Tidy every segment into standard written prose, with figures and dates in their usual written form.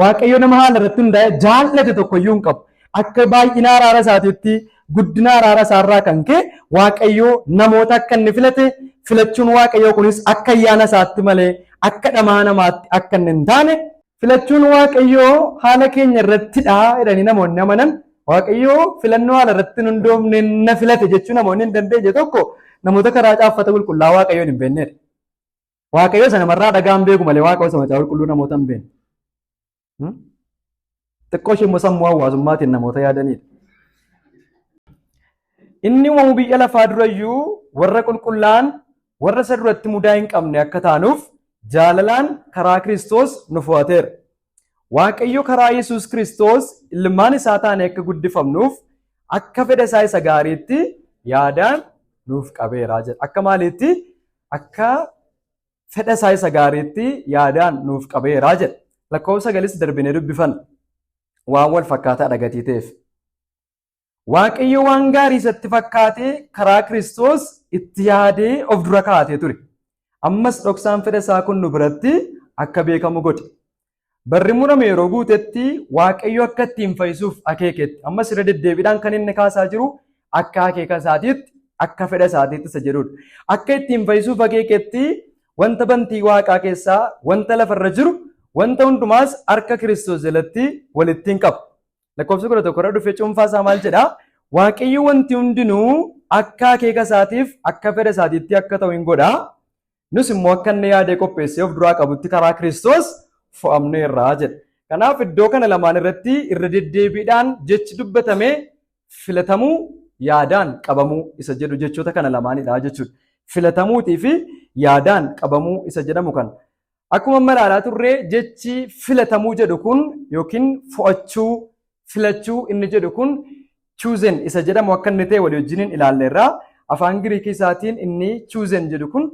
Waaqayyo nama haala irratti hundaa'e jaallate tokko iyyuu hin qabu. Akka baay'ina araara isaatiitti, guddina araara isaarraa kan ka'e, Waaqayyo namoota akka inni filate, filachuun Waaqayyoo kunis akka ayyaana isaatti malee akka dhamaa namaatti akka inni hin taane. Filachuun Waaqayyoo haala keenya irrattidha jedhanii namoonni amanan, Waaqayyoo filannoo haala irratti hin hundoofne na filate jechuu namoonni hin dandeenye tokko namoota karaa caaffata qulqullaa Waaqayyoon hin beeknedha. Waaqayyoo sana namarraa dhagaan beeku malee Waaqayyoo sana macaafa qulqulluu namoota hin beekne. Xiqqoo ishee immoo sammuu hawaasummaatiin namoota yaadanidha. Inni uumamuu biyya lafaa durayyuu warra qulqullaa'an, warra isa duratti mudaa hin qabne akka taanuuf jaalalaan karaa Kiristoos nu fo'ateera. Waaqayyo karaa Yesuus Kiristoos ilmaan isaa taanee akka guddifamnuuf akka fedha isaa isa gaariitti yaadaan nuuf qabeera jedha. Akka maaliitti? Akka fedha isaa isa gaariitti yaadaan nuuf qabeera jedha. Lakkoofsa sagalis darbinee dubbifanna. Waan wal fakkaataa gatii ta'eef. Waaqayyo waan gaarii isatti fakkaatee karaa Kiristoos itti yaadee of dura kaa'atee ture. Ammas dhoksaan fedha isaa kun nu biratti akka beekamu godhe. Barri murame yeroo guutetti Waaqayyo akka ittiin fayyisuuf akeeketti. Ammas irra deddeebiidhaan kan inni kaasaa jiru akka akeeka isaatiitti, akka fedha isaatiitti isa jedhudha. Akka ittiin fayyisuuf akeeketti wanta bantii waaqaa keessaa, wanta lafarra jiru, wanta hundumaas harka Kiristoos jalatti walitti hin qabu. Lakkoofsa 11 irra dhufee cuunfaa isaa maal jedhaa? Waaqayyo wanti hundinuu akka akeeka isaatiif, akka fedha isaatiitti akka ta'u hin godhaa. Nus immoo akka inni yaadee qopheessee of duraa qabutti karaa Kiristoos fo'amneerraa jedha. Kanaaf iddoo kana lamaan irratti irra deddeebiidhaan jechi dubbatame filatamuu, yaadaan qabamuu isa jedhu jechoota kana lamaanidha jechuudha. Filatamuutii fi yaadaan qabamuu isa jedhamu kana. Akkuma amma ilaalaa turre, jechi filatamuu jedhu kun yookiin fo'achuu, filachuu inni jedhu kun chosen isa jedhamu akka inni ta'e walii wajjiniin ilaalleerra. Afaan Giriikii isaatiin inni chosen jedhu kun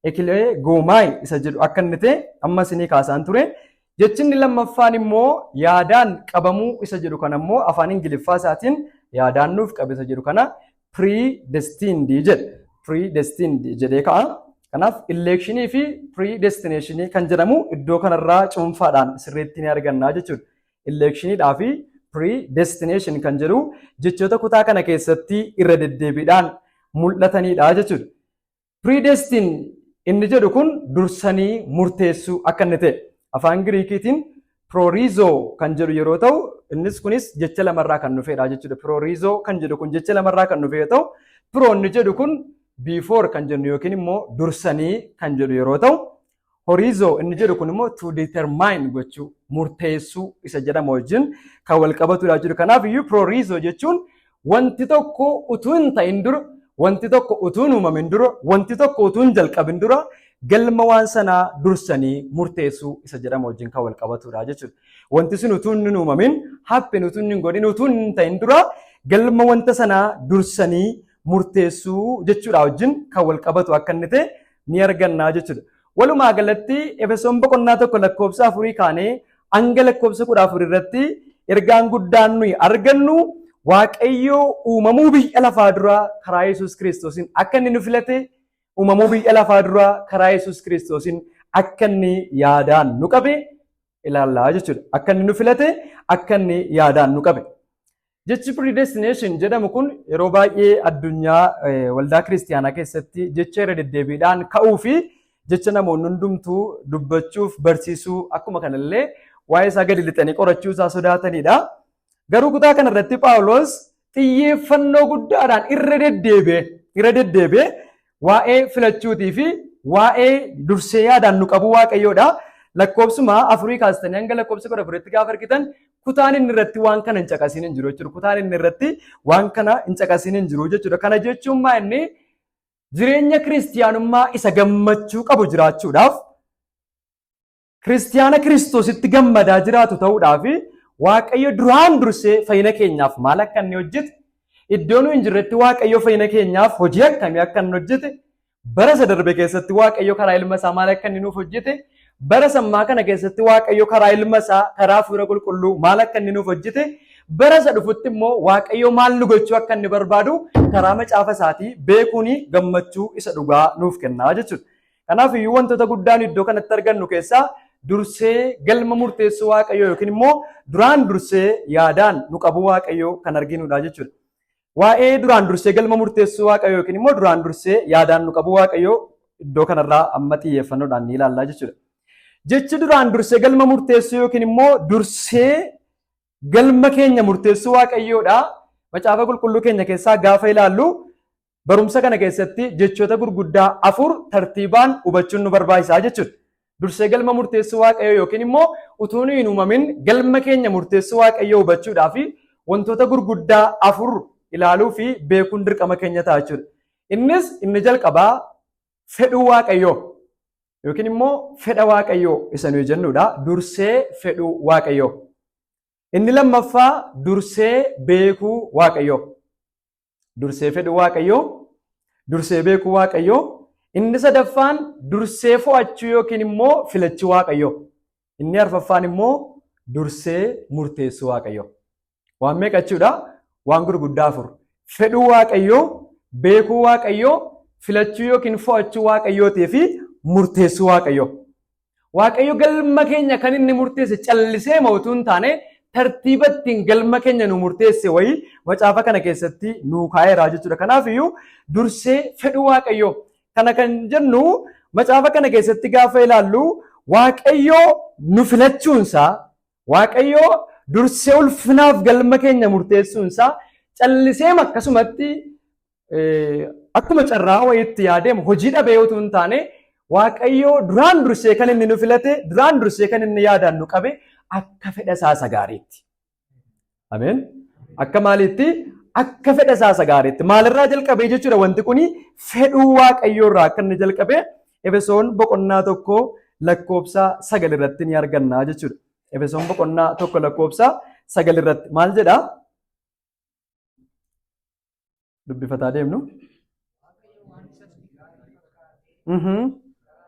eklegoomai isa jedhu akka inni ta'e amma isinii kaasaan ture. Jechi inni lammaffaan immoo yaadaan qabamuu isa jedhu kana immoo afaan Ingiliffaa isaatiin yaadaan nuuf qabe isa jedhu kana predestined jedha. Predestined jedhee ka'a. Kanaaf electionii fi predestinationii kan jedhamu iddoo kanarraa cuunfaadhaan sirriitti ni arganna jechuudha. Electioniidhaa fi predestination kan jedhu jechoota kutaa kana keessatti irra deddeebiidhaan mul'atanidha jechuudha. Predestine inni jedhu kun dursanii murteessuu akka inni ta'e, afaan Giriikiitiin proorizo kan jedhu yeroo ta'u, innis kunis jecha lamarraa kan dhufedha jechuudha. Proorizo kan jedhu kun jecha lamarraa kan dhufe yoo ta'u, pro inni jedhu kun before kan jennu yookiin immoo dursanii kan jedhu yeroo ta'u, horizo inni jedhu kun immoo to determine gochuu, murteessuu isa jedhamu wajjin kan wal qabatudha jechuudha. Kanaaf iyyuu proorizo jechuun wanti tokko utuu hin ta'in dura, wanti tokko utuu hin uumamin dura, wanti tokko utuu hin jalqabin dura galma waan sanaa dursanii murteessuu isa jedhamu wajjin kan wal qabatudha jechuudha. Wanti sun utuu hin uumamin, happen utuu hin godhin, utuu hin ta'in dura galma wanta sanaa dursanii murteessuu jechuudha wajjin kan wal qabatu akka inni ta'e ni arganna jechuudha. Walumaa galatti Efesoon boqonnaa 1 lakkoofsa 4 kaanee hanga lakkoofsa 14 irratti ergaan guddaan nuyi argannu Waaqayyo uumamuu biyya lafaa dura karaa Yesuus Kiristoosiin akka inni nu filate, uumamuu biyya lafaa dura karaa Yesuus Kiristoosiin akka inni yaadaan nu qabe ilaallaa jechuudha. Akka inni nu filate, akka inni yaadaan nu qabe. Jechi predestination jedhamu kun yeroo baay'ee addunyaa waldaa kiristiyaanaa keessatti jecha irra deddeebiidhaan ka'uu fi jecha namoonni hundumtuu dubbachuuf, barsiisuu, akkuma kanallee waa'ee isaa gadi lixanii qorachuu isaa sodaatanidha. Garuu kutaa kanarratti Phaawulos xiyyeeffannoo guddaadhaan irra deddeebi'ee waa'ee filachuutii fi waa'ee dursee yaadaan nu qabu Waaqayyoodha. Lakkoofsuma 4 kaastanii hanga lakkoofsa 14tti gaafa argitan kutaan inni irratti waan kana hin caqasiin hin jiru jechuudha. Kutaan inni irratti waan kana hin caqasiin hin jiru jechuudha. Kana jechuun maa inni jireenya kiristiyaanummaa isa gammachuu qabu jiraachuudhaaf, kiristiyaana Kiristoositti gammadaa jiraatu ta'uudhaaf, Waaqayyo duraan dursee fayyina keenyaaf maal akka inni hojjete, iddoo nu hin jirretti Waaqayyo fayyina keenyaaf hojii akkamii akka inni hojjete, bara isa darbe keessatti Waaqayyo karaa ilma isaa maal akka inni nuuf hojjete, bara sammaa kana keessatti Waaqayyo karaa ilma isaa, karaa Hafuura Qulqulluu maal akka inni nuuf hojjete, bara isa dhufutti immoo Waaqayyo maal nu gochuu akka inni barbaadu karaa macaafa isaatii beekuun gammachuu isa dhugaa nuuf kennaa jechuudha. Kanaaf iyyuu wantoota guddaan iddoo kanatti argannu keessaa Dursee galma murteessuu Waaqayyoo yookiin immoo duraan dursee yaadaan nu qabu Waaqayyoo kan arginudha jechuudha. Waa'ee duraan dursee galma murteessuu Waaqayyoo yookiin immoo duraan dursee yaadaan nu qabu Waaqayyoo iddoo kanarraa amma xiyyeeffannoodhaan ni ilaallaa jechuudha. Jechi duraan dursee galma murteessuu yookiin immoo dursee galma keenya murteessuu Waaqayyoodha. Macaafa qulqulluu keenya keessaa gaafa ilaallu, barumsa kana keessatti jechoota gurguddaa afur tartiibaan hubachuun nu barbaachisaa jechuudha. Dursee galma murteessuu Waaqayyoo yookiin immoo utuu nu hin uumamin galma keenya murteessuu Waaqayyoo hubachuudhaa fi wantoota gurguddaa afur ilaaluu fi beekuun dirqama keenya ta'a jechuudha. Innis inni jalqabaa fedhuu Waaqayyoo yookiin immoo fedha Waaqayyoo isa nuyi jennudha. Dursee fedhuu Waaqayyoo. Inni lammaffaa dursee beekuu Waaqayyoo. Dursee fedhuu Waaqayyoo, dursee beekuu Waaqayyoo. Inni sadaffaan dursee fo'achuu yookiin immoo filachuu Waaqayyoo. Inni arfaffaan immoo dursee murteessuu Waaqayyoo. Waan meeqa jechuudha? Waan gurguddaa afur. Fedhuu Waaqayyoo, beekuu Waaqayyoo, filachuu yookiin fo'achuu Waaqayyootii fi murteessuu Waaqayyoo. Waaqayyo galma keenya kan inni murteesse callisee utuu hin taane, tartiiba ittiin galma keenya nu murteesse wayii macaafa kana keessatti nu kaa'eera jechuudha. Kanaaf iyyuu dursee fedhuu Waaqayyoo kana kan jennu, macaafa kana keessatti gaafa ilaallu, Waaqayyo nu filachuunsaa, Waaqayyo dursee ulfinaaf galma keenya murteessuunsaa callisee akkasumatti akkuma carraa wayiitti yaadeemu hojii dhabee utuu hin taane, Waaqayyo duraan dursee kan inni nu filate, duraan dursee kan inni yaadaan nu qabe akka fedha isaa isa gaariitti. Ameen. Akka maaliitti? Akka fedha isaa isa gaariitti. Maalirraa jalqabee jechuudha wanti kuni? Fedhuu Waaqayyoo irraa akka inni jalqabee Efesoon boqonnaa 1 lakkoofsa 9 irratti ni arganna jechuudha. Efesoon boqonnaa 1 lakkoofsa 9 irratti maal jedhaa? Dubbifataa deemnu. Waaqayyo waan isatti gaarii fakkaate karaa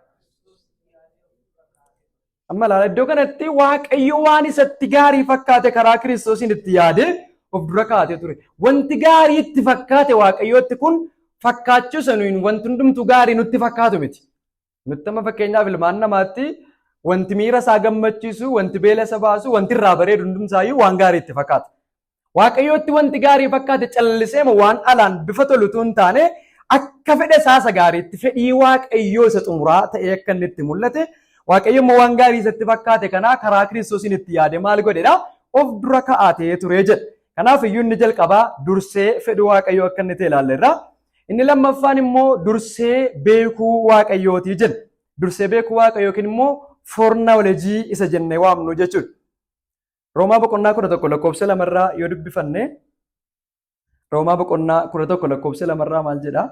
Kiristoos yaadee of dura kaa'ate. Amma ilaala, iddoo kanatti Waaqayyo waan isatti gaarii fakkaate karaa Kiristoosiin itti yaadee of dura kaa'atee ture. Wanti gaarii itti fakkaate Waaqayyootti kun fakkaachuu sanuun wanti hundumtuu gaarii nutti fakkaatu miti. Nutti amma fakkeenyaaf ilmaan namaatti wanti miira isaa gammachiisu, wanti beela isa baasu, wanti irraa bareedu hundumsaayyuu waan gaarii itti fakkaata. Waaqayyootti wanti gaarii fakkaate calliseema waan alaan bifa tolutu hin taane, akka fedha isaa isa gaariitti, fedhii Waaqayyoo isa xumuraa ta'ee akka inni itti mul'ate, Waaqayyo immoo waan gaarii isatti fakkaate kanaa karaa Kiristoosiin itti yaade maal godhedha? Of dura kaa'atee ture jedha. Kanaaf iyyuu inni jalqabaa dursee fedhii Waaqayyoo akka inni ta'e ilaalleerra. Inni lammaffaan immoo dursee beekuu Waaqayyooti jedha. Dursee beekuu Waaqayyoo yookiin immoo foreknowledge isa jennee waamnu jechuudha. Roomaa boqonnaa 11 lakkoofsa 2rraa yoo dubbifanne, Roomaa boqonnaa 11 lakkoofsa 2rraa maal jedhaa?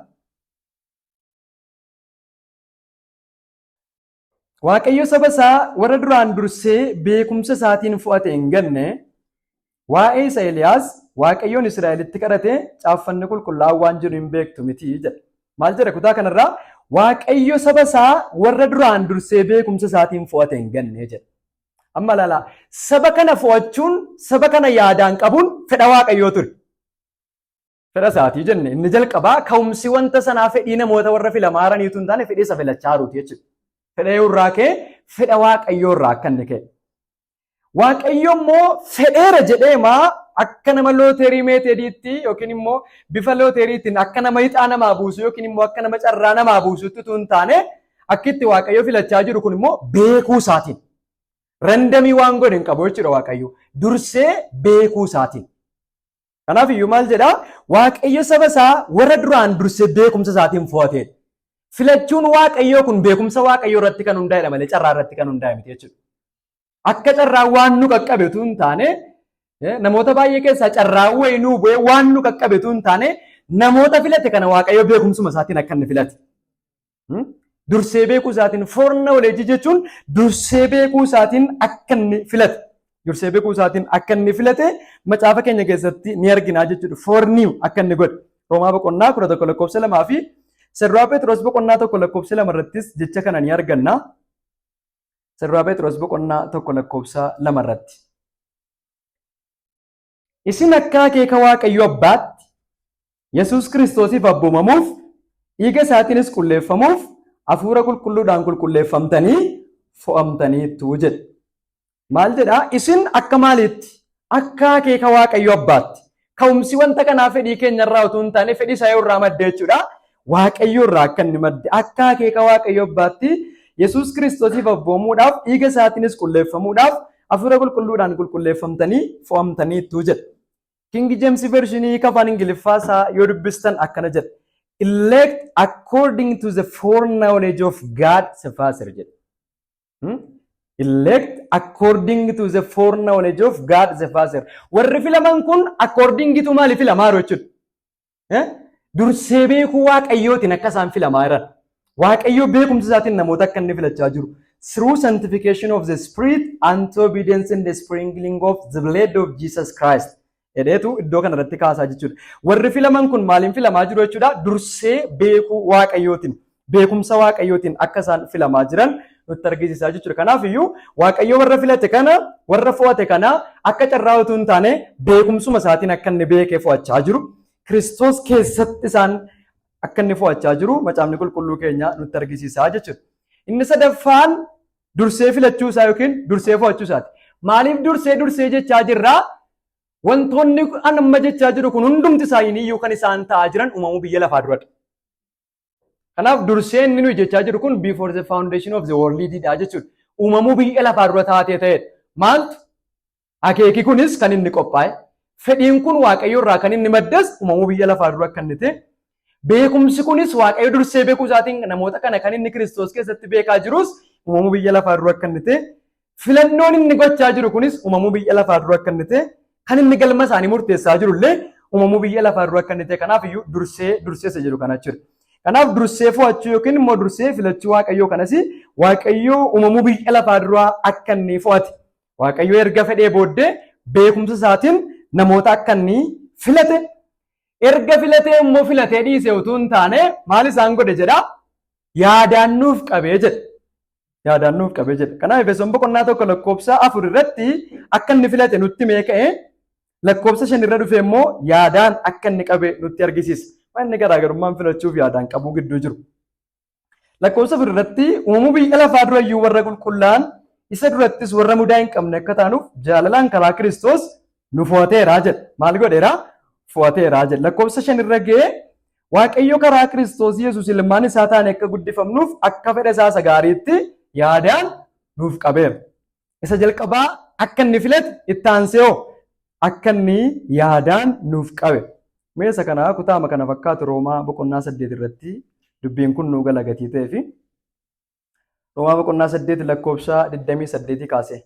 Waaqayyo saba isaa warra duraan dursee beekumsa isaatiin fo'ate hin ganne. Waa'ee isa Eeliyaas Waaqayyoon Israa'elitti kadhate caaffanni qulqullaa'aan waan jedhu hin beektu miti jedha. Maal jedha kutaa kanarraa? Waaqayyo saba isaa warra duraan dursee beekumsa isaatiin fo'ate hin ganne jedha. Amma ilaalaa, saba kana fo'achuun, saba kana yaadaan qabuun fedha Waaqayyoo ture. Fedha isaatii jenne, inni jalqabaa ka'umsi wanta sanaa fedhii namoota warra filamaa jiraniitu hin taane, fedhii isa filachaa jiruuti jechuudha. Fedha irraa ka'e, fedha Waaqayyoo irraa akka inni ka'e. Waaqayyo immoo fedheera jedhee maa akka nama lottery methodiitti yookiin immoo bifa lotteryitiin akka nama ixaa namaa buusu yookiin immoo akka nama carraa namaa buusutti utuu hin taane, akka itti Waaqayyo filachaa jiru kun immoo beekuu isaatiin. Random waan godhe hin qabu jechuudha Waaqayyo. Dursee beekuu isaatiin. Kanaaf iyyuu maal jedhaa? Waaqayyo saba isaa warra duraan dursee beekumsa isaatiin fo'ateedha. Filachuun Waaqayyoo kun beekumsa Waaqayyoo irratti kan hundaa'edha malee carraa irratti kan hundaa'e miti jechuudha. Akka carraa waan nu qaqqabe utuu hin taane, namoota baay'ee keessaa carraa wayii nuu bu'ee waan nu qaqqabe utuu hin taane, namoota filate kana Waaqayyo beekumsuma isaatiin akka inni filate. Dursee beekuu isaatiin, foreknowledge jechuun dursee beekuu isaatiin akka inni filate. Dursee beekuu isaatiin akka inni filate macaafa keenya keessatti ni argina jechuudha. Foreknew akka inni godhe. Roomaa boqonnaa 11 lakkoofsa 2 fi Sirraa Phexros boqonnaa 1 lakkoofsa 2 irrattis jecha kana ni arganna. Sirraa Phexros boqonnaa 1 lakkoofsa 2 irratti. Isin akka akeeka Waaqayyo Abbaatti Yesuus Kiristoosiif abboomamuuf, dhiiga isaatiinis qulleeffamuuf, hafuura qulqulluudhaan qulqulleeffamtanii fo'amtaniittu jedhe. Maal jedhaa? Isin akka maaliitti? Akka akeeka Waaqayyo Abbaatti. Ka'umsi wanta kanaa fedhii keenya irraa utuu hin taane fedhii isaa irraa madde jechuudha. Waaqayyo irraa akka inni madde, akka akeeka Waaqayyo Abbaatti Yesuus Kiristoosiif abboomuudhaaf, dhiiga isaatiinis qulleeffamuudhaaf hafuura qulqulluudhaan qulqulleeffamtanii fo'amtaniittu jedha. King James Version afaan Ingiliffaa isaa yoo dubbistan akkana jedha. "Elect according to the foreknowledge of God the Father" jedha. Elect according to the foreknowledge of God the Father. Warri filaman kun according to maali filamaa jiru jechuudha? Dursee beekuu Waaqayyootiin akka isaan filamaa jiran. Waaqayyoo beekumsa isaatiin namoota akka inni filachaa jiru. Through sanctification of the Spirit unto obedience in the sprinkling of the blood of Jesus Christ. Jedheetu iddoo kanarratti kaasaa jechuudha. Warri filaman kun maaliin filamaa jiru jechuudha? Dursee beekuu Waaqayyootiin, beekumsa Waaqayyootiin akka isaan filamaa jiran nutti argisiisaa jechuudha. Kanaaf iyyuu Waaqayyo warra filate kana, warra fo'ate kana akka carraa utuu hin taane beekumsuma isaatiin akka inni beekee fo'achaa jiru. Kiristoos keessatti isaan akka inni fo'achaa jiru macaafni qulqulluu keenya nutti argisiisaa jechuudha. Inni sadaffaan dursee filachuu isaa yookiin dursee fo'achuu isaati. Maaliif dursee dursee jechaa jirraa? Wantoonni an amma jechaa jiru kun hundumti isaanii iyyuu kan isaan ta'aa jiran uumamuu biyya lafaa duradha. Kanaaf dursee inni nuyi jechaa jiru kun before the foundation of the world dha jechuudha. Uumamuu biyya lafaa dura taatee ta'edha. Maaltu? Akeeki kunis kan inni qophaa'e. Fedhiin kun Waaqayyo irraa kan inni maddes uumamuu biyya lafaa dura akka inni ta'e. Beekumsi kunis Waaqayyo dursee beekuu isaatiin namoota kana kan inni Kiristoos keessatti beekaa jirus uumamuu biyya lafaa dura akka inni ta'e. Filannoon inni gochaa jiru kunis uumamuu biyya lafaa dura akka inni ta'e. Kan inni galma isaanii murteessaa jirullee uumamuu biyya lafaa dura akka inni ta'e. Kanaaf iyyuu dursee dursee isa jedhu kana jechuudha. Kanaaf dursee fo'achuu yookiin immoo dursee filachuu Waaqayyoo kanas Waaqayyoo uumamuu biyya lafaa duraa akka inni fo'ate. Waaqayyoo erga fedhee booddee beekumsa isaatiin namoota akka inni filate. Erga filatee immoo filatee dhiise utuu hin taane maal isaan godhe jedhaa? Yaadaan nuuf qabee jedha. Yaadaan nuuf qabee jedha. Kanaaf Efesoon boqonnaa 1 lakkoofsa 4 irratti akka inni filate nutti mee ka'e, lakkoofsa 5 irra dhufe immoo yaadaan akka inni qabe nutti argisiisa. Wanni garaagarummaan filachuuf yaadaan qabuu gidduu jiru. Lakkoofsa 4 irratti uumamuu biyya lafaa durayyuu warra qulqullaa'an, isa durattis warra mudaa hin qabne akka taanuuf jaalalaan karaa Kiristoos nu fo'ateeraa jedha. Maal godheeraa? Fo'ateeraa jedha. Lakkoofsa 5 irra ga'ee Waaqayyo karaa Kiristoos Yesuus ilmaan isaa taane akka guddifamnuuf akka fedha isaa isa gaariitti yaadaan nuuf qabeera. Isa jalqabaa akka inni filate, itti aansee hoo akka inni yaadaan nuuf qabe. Mee isa kana kutaama kana fakkaatu Roomaa boqonnaa 8 irratti dubbiin kun nuu gala gatii ta'ee fi Roomaa boqonnaa 8 lakkoofsa 28 kaasee.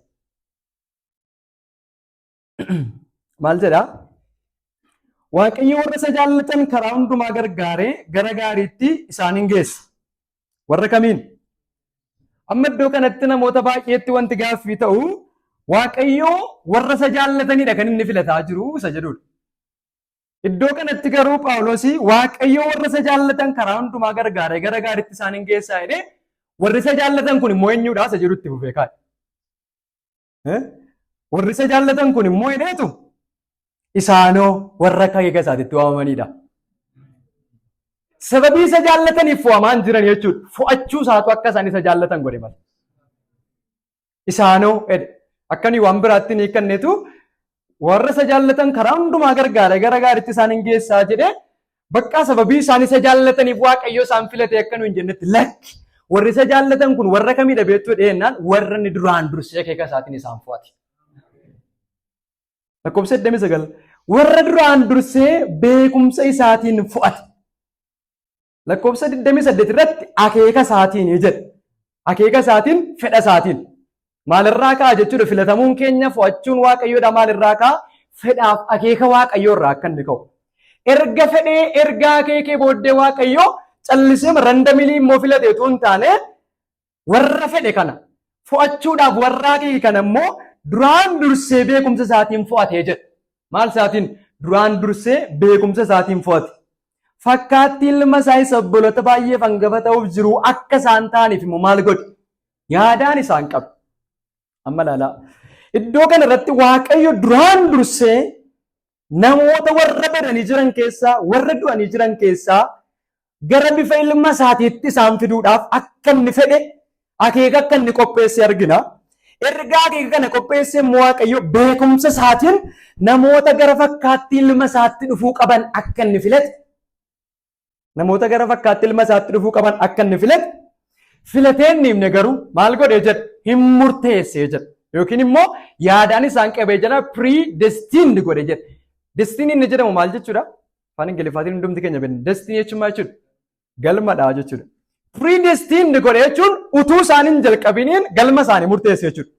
Maal jedhaa? Waaqayyo warra isa jaallatan karaa hundumaa gargaaree gara gaariitti isaan hin geessa. Warra kamiin? Amma iddoo kanatti namoota baay'eetti wanti gaaffii ta'u Waaqayyo warra isa jaallatanidha kan inni filataa jiru isa jedhudha. Iddoo kanatti garuu Phaawulos Waaqayyo warra isa jaallatan karaa hundumaa gargaaree gara gaariitti isaan hin geessaa jedhee, warri isa jaallatan kun immoo eenyudha isa jedhutti fufee kaa'e. Warri isa jaallatan kun immoo jedheetu isaanoo warra akka akeeka isaatitti waamamanidha. Sababii isa jaallataniif fo'amaan jiran jechuudha. Fo'achuu isaatu akka isaan isa jaallatan godhe malee. Isaanoo jedhe. Akkanii waan biraatti ni kennetu warra isa jaallatan karaa hundumaa gargaaree gara gaariitti isaan hin geessaa jedhee, bakka sababii isaan isa jaallataniif Waaqayyo isaan filate akka nu hin jennetti, lakki, warri isa jaallatan kun warra kamidha beektuu dhiyeenyaan warra inni duraan dursee akeeka isaatiin isaan fo'ate. Lakkoofsa 29, warra duraan dursee beekumsa isaatiin fo'ate. Lakkoofsa 28 irratti akeeka isaatiin jedhe. Akeeka isaatiin, fedha isaatiin. Maalirraa ka'a jechuudha filatamuun keenya, fo'achuun Waaqayyoodha maalirraa ka'a? Fedhaaf akeeka Waaqayyoo irraa akka inni ka'u. Erga fedhee, erga akeekee booddee Waaqayyoo callisee randomly immoo filate utuu hin taane, warra fedhe kana fo'achuudhaaf warra akeeke kana immoo duraan dursee beekumsa isaatiin fo'atee jedha. Maal isaatiin? Duraan dursee beekumsa isaatiin fo'ate. Fakkaattii ilma isaa isa obboloota baay'eef hangafa ta'uuf jiru akka isaan ta'aniif immoo maal godhe? Yaadaan isaan qabe. Amma ilaalaa. Iddoo kana irratti Waaqayyo duraan dursee namoota warra badanii jiran keessaa, warra du'anii jiran keessaa gara bifa ilma isaatiitti isaan fiduudhaaf akka inni fedhe, Akeeka akka inni qopheesse argina. Erga akeeka kana qopheesse immoo Waaqayyo beekumsa isaatiin namoota gara fakkaattii ilma isaatti dhufuu qaban akka inni filate, namoota gara fakkaattii ilma isaatti dhufuu qaban akka inni filate, filatee inni himne garuu maal godhee jedha? Hin murteessee jedha. Yookiin immoo yaadaan isaan qabee jira, predestined godhe jedha. Destiny inni jedhamu maal jechuudha? Afaan Ingiliffaatiin hundumti keenya beekna. Destiny jechuun maal jechuudha? Galmadha jechuudha. Predestined godhe jechuun utuu isaan hin jalqabiniin galma isaanii murteesse jechuudha.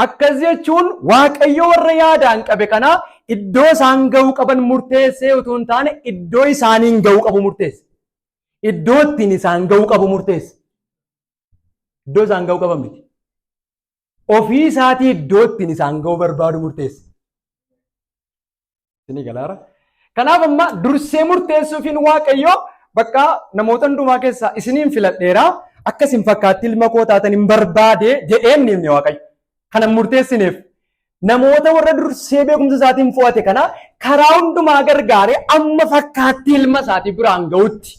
Akkas jechuun Waaqayyo warra yaadaan qabe kana iddoo isaan ga'uu qaban murteessee utuu hin taane, iddoo isaaniin ga'uu qabu murteesse. Iddoo ittiin isaan ga'uu qabu murteesse. Iddoo isaan ga'uu qaban miti. Ofii isaatii iddoo ittiin isaan ga'uu barbaadu murteesse. Isinii galaara. Kanaaf amma dursee murteessuufiin Waaqayyo bakka namoota hundumaa keessaa isiniin filadheera, akka isin fakkaatti ilma koo taatan hin barbaade jedhee inni himne Waaqayyo. Kana murteessineef namoota warra dursee beekumsa isaatiin fo'ate kana karaa hundumaa gargaaree amma fakkaattii ilma isaatii biraan ga'utti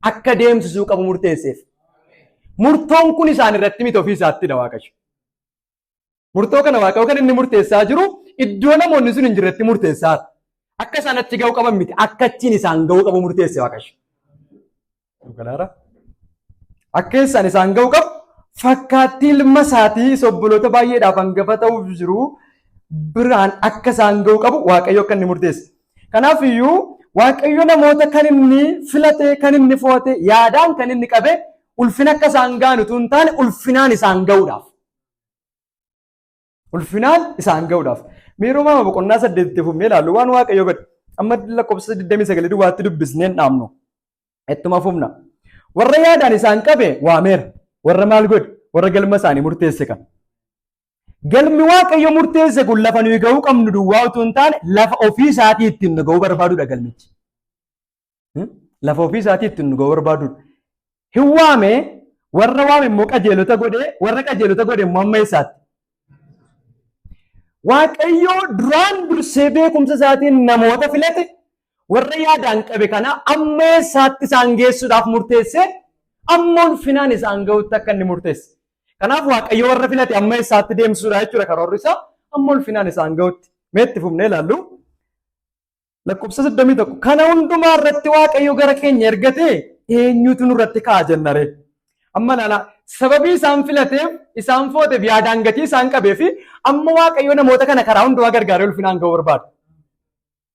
akka deemsisuu qabu murteesseef. Murtoon kun isaan irratti miti, ofii isaattidha Waaqayyo. Murtoo kana Waaqayyo kan inni murteessaa jiru iddoo namoonni sun hin jirretti murteessaa. Akka isaan achi ga'uu qaban miti, akka achiin isaan ga'uu qabu murteesse Waaqayyo. Akka isaan isaan ga'uu qabu, fakkaattii ilma isaatii isa obboloota baay'eedhaaf hangafa ta'uuf jiru biraan akka isaan ga'uu qabu Waaqayyo akka inni murteesse. Kanaaf iyyuu Waaqayyo namoota kan inni filate, kan inni fo'ate, yaadaan kan inni qabe ulfina akka isaan ga'an utuu hin taane ulfinaan isaan ga'uudhaaf. Ulfinaan isaan ga'uudhaaf. Mee Roomaa boqonnaa 8tti fufnee ilaallu waan Waaqayyo godhe. Amma lakkoofsa 29 duwwaatti dubbisnee hin dhaabnu. Ittuma fufna. Warra yaadaan isaan qabe waameera. Warra maal godhe? Warra galma isaanii murteesse kan. Galmi Waaqayyo murteesse kun lafa nuyi ga'uu qabnu duwwaa utuu hin taane lafa ofii isaatii ittiin nu ga'uu barbaadudha galmichi. Lafa ofii isaatii ittiin nu ga'uu barbaadudha. Hin waame, warra waame immoo qajeelota godhe, warra qajeelota godhe immoo amma eessaatti? Waaqayyo duraan dursee beekumsa isaatiin namoota filate, warra yaadaan qabe kana amma eessaatti isaan geessuudhaaf murteesse? Amma ulfinaan isaan ga'utti akka inni murteesse. Kanaaf Waaqayyo warra filate amma eessaatti deemsisuudha jechuudha karoorri isaa? Amma ulfinaan isaan ga'utti. Mee itti fufnee ilaallu. Lakkoofsa 31, kana hundumaa irratti Waaqayyo gara keenya ergate, eenyutu nurratti ka'a jennare? Amma ilaalaa, sababii isaan filateef, isaan footeef, yaadaan gatii isaan qabee fi amma Waaqayyo namoota kana karaa hundumaa gargaaree ulfinaan ga'uu barbaada.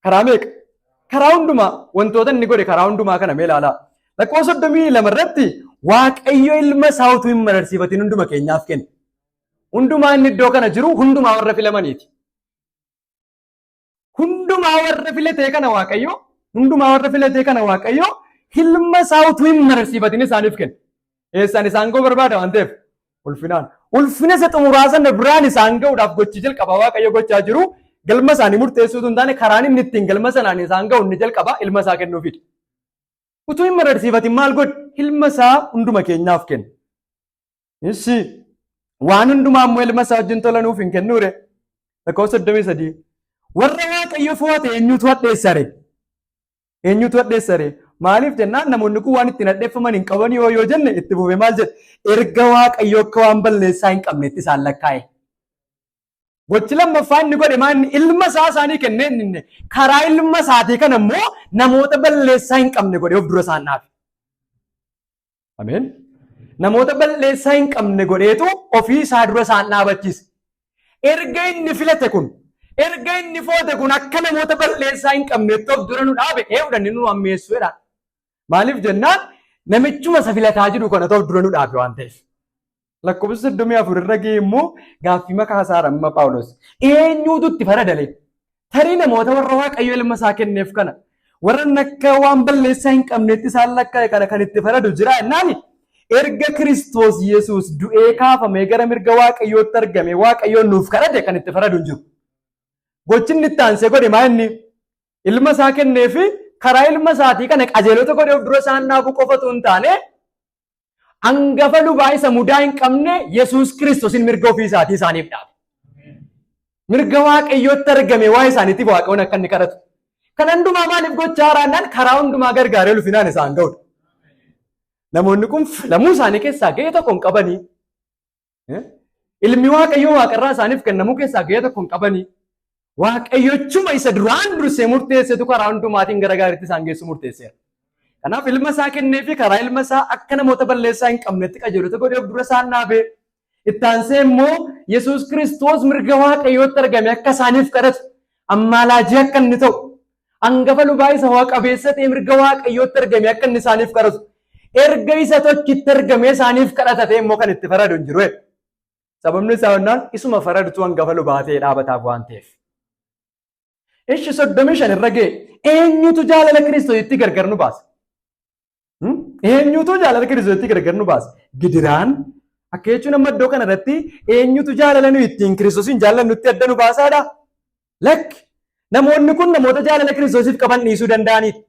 Karaa meeqa? Karaa hundumaa wantoota inni godhe karaa hundumaa kana mee ilaalaa. Lakkoofsa 32 irratti Waaqayyo ilma isaa utuu hin mararsiifatin hunduma keenyaaf kenne. Hundumaa inni iddoo kana jiru hundumaa warra filamaniiti. Hundumaa warra filatee kana Waaqayyo, hundumaa warra filatee kana Waaqayyo ilma isaa utuu hin mararsiifatin isaaniif kenne. Eessaan isaan ga'uu barbaada waan ta'eef? Ulfinaan. Ulfina isa xumuraa sana biraan isaan ga'uudhaaf gochi jalqabaa Waaqayyo gochaa jiru galma isaanii murteessuu utuu hin taane karaan inni ittiin galma sanaan isaan ga'u inni jalqabaa ilma isaa kennuufidha. Utuu hin mararsiifatin maal godhe? Ilma isaa hunduma keenyaaf kenne. Insi waan hundumaa immoo ilma isaa wajjin tola nuuf hin kennuure? Lakkoofsa 33. Warra Waaqayyo fo'ate eenyutu hadheessare? Eenyutu hadheessare? Maaliif jennaan namoonni kun waan ittiin hadheeffaman hin qaban yoo jenne, itti fufee maal jedhe? Erga Waaqayyo akka waan balleessaa hin qabnetti isaan lakkaa'e. Gochi lammaffaa inni godhe maal? Inni ilma isaa isaanii kennee, inni karaa ilma isaatii kana immoo namoota balleessaa hin qabne godhee of dura isaan dhaabe. Ameen. Namoota balleessaa hin qabne godheetu ofii isaa dura isaan dhaabachiise. Erga inni filate kun, erga inni foote kun akka namoota balleessaa hin qabnetti of dura nu dhaabe, ee'uudhaan inni nu ammeessu jedha. Maaliif jennaan namichuma isa filataa jiru kanatu of dura nu dhaabe waan ta'eef. Lakkoofsa 34 irra ga'e immoo gaaffii makaa isaa amma Phaawulos. Eenyuutu itti faradale? Tarii namoota warra Waaqayyo ilma isaa kenneef kana, warra akka waan balleessaa hin qabnetti isaan lakkaa'e kana kan itti faradu jira jennaani, erga Kiristoos Yesuus du'ee kaafamee gara mirga Waaqayyootti argame, Waaqayyoon nuuf kadhate, kan itti faradu hin jiru. Gochi inni itti aansee godhe maa inni? Ilma isaa kennee fi karaa ilma isaatii kana qajeelota godhee of dura isaan dhaabuu qofatu hin taane, hangafa lubaa isa mudaa hin qabne Yesuus Kiristoosin mirga ofii isaatii isaaniif dhaabe. Mirga Waaqayyootti argame waa isaaniitiif Waaqayyoon akka inni kadhatu. Kan hundumaa maaliif gochaa jiraannaan karaa hundumaa gargaaree ulfinaan isaan ga'udha. Namoonni kun filamuu isaanii keessaa ga'ee tokko hin qabanii. Ilmi Waaqayyoo waaqarraa isaaniif kennamuu keessaa ga'ee tokko hin qabanii. Waaqayyochuma isa duraan dursee murteessetu karaa hundumaatiin gara gaariitti isaan geessu murteesseera. Kanaaf ilma isaa kennee fi karaa ilma isaa akka namoota balleessaa hin qabnetti qajeelota godhee of dura isaan dhaabee, itti aansee immoo Yesuus Kiristoos mirga Waaqayyootti argame akka isaaniif kadhatu, ammaalaajii akka inni ta'u, hangafa lubaa isa ho'a qabeessa ta'e mirga Waaqayyootti argame akka inni isaaniif kadhatu, erga isa tokkitti argamee isaaniif kadhata ta'e immoo kan itti faradu hin jiru. Sababni isaa jennaan isuma faradutu hangafa lubaa ta'e dhaabataaf waan ta'eef. Ishi 35 irra ga'e, eenyutu jaalala Kiristoositti gargar nu baasa? Eenyutu jaalala Kiristoositti gargar nu baasa? Gidiraan akka jechuun amma iddoo kana irratti eenyutu jaalala nu ittiin Kiristoosiin jaallannutti adda nu baasaadha? Lakki, namoonni kun namoota jaalala Kiristoosiif qaban dhiisuu danda'anidha.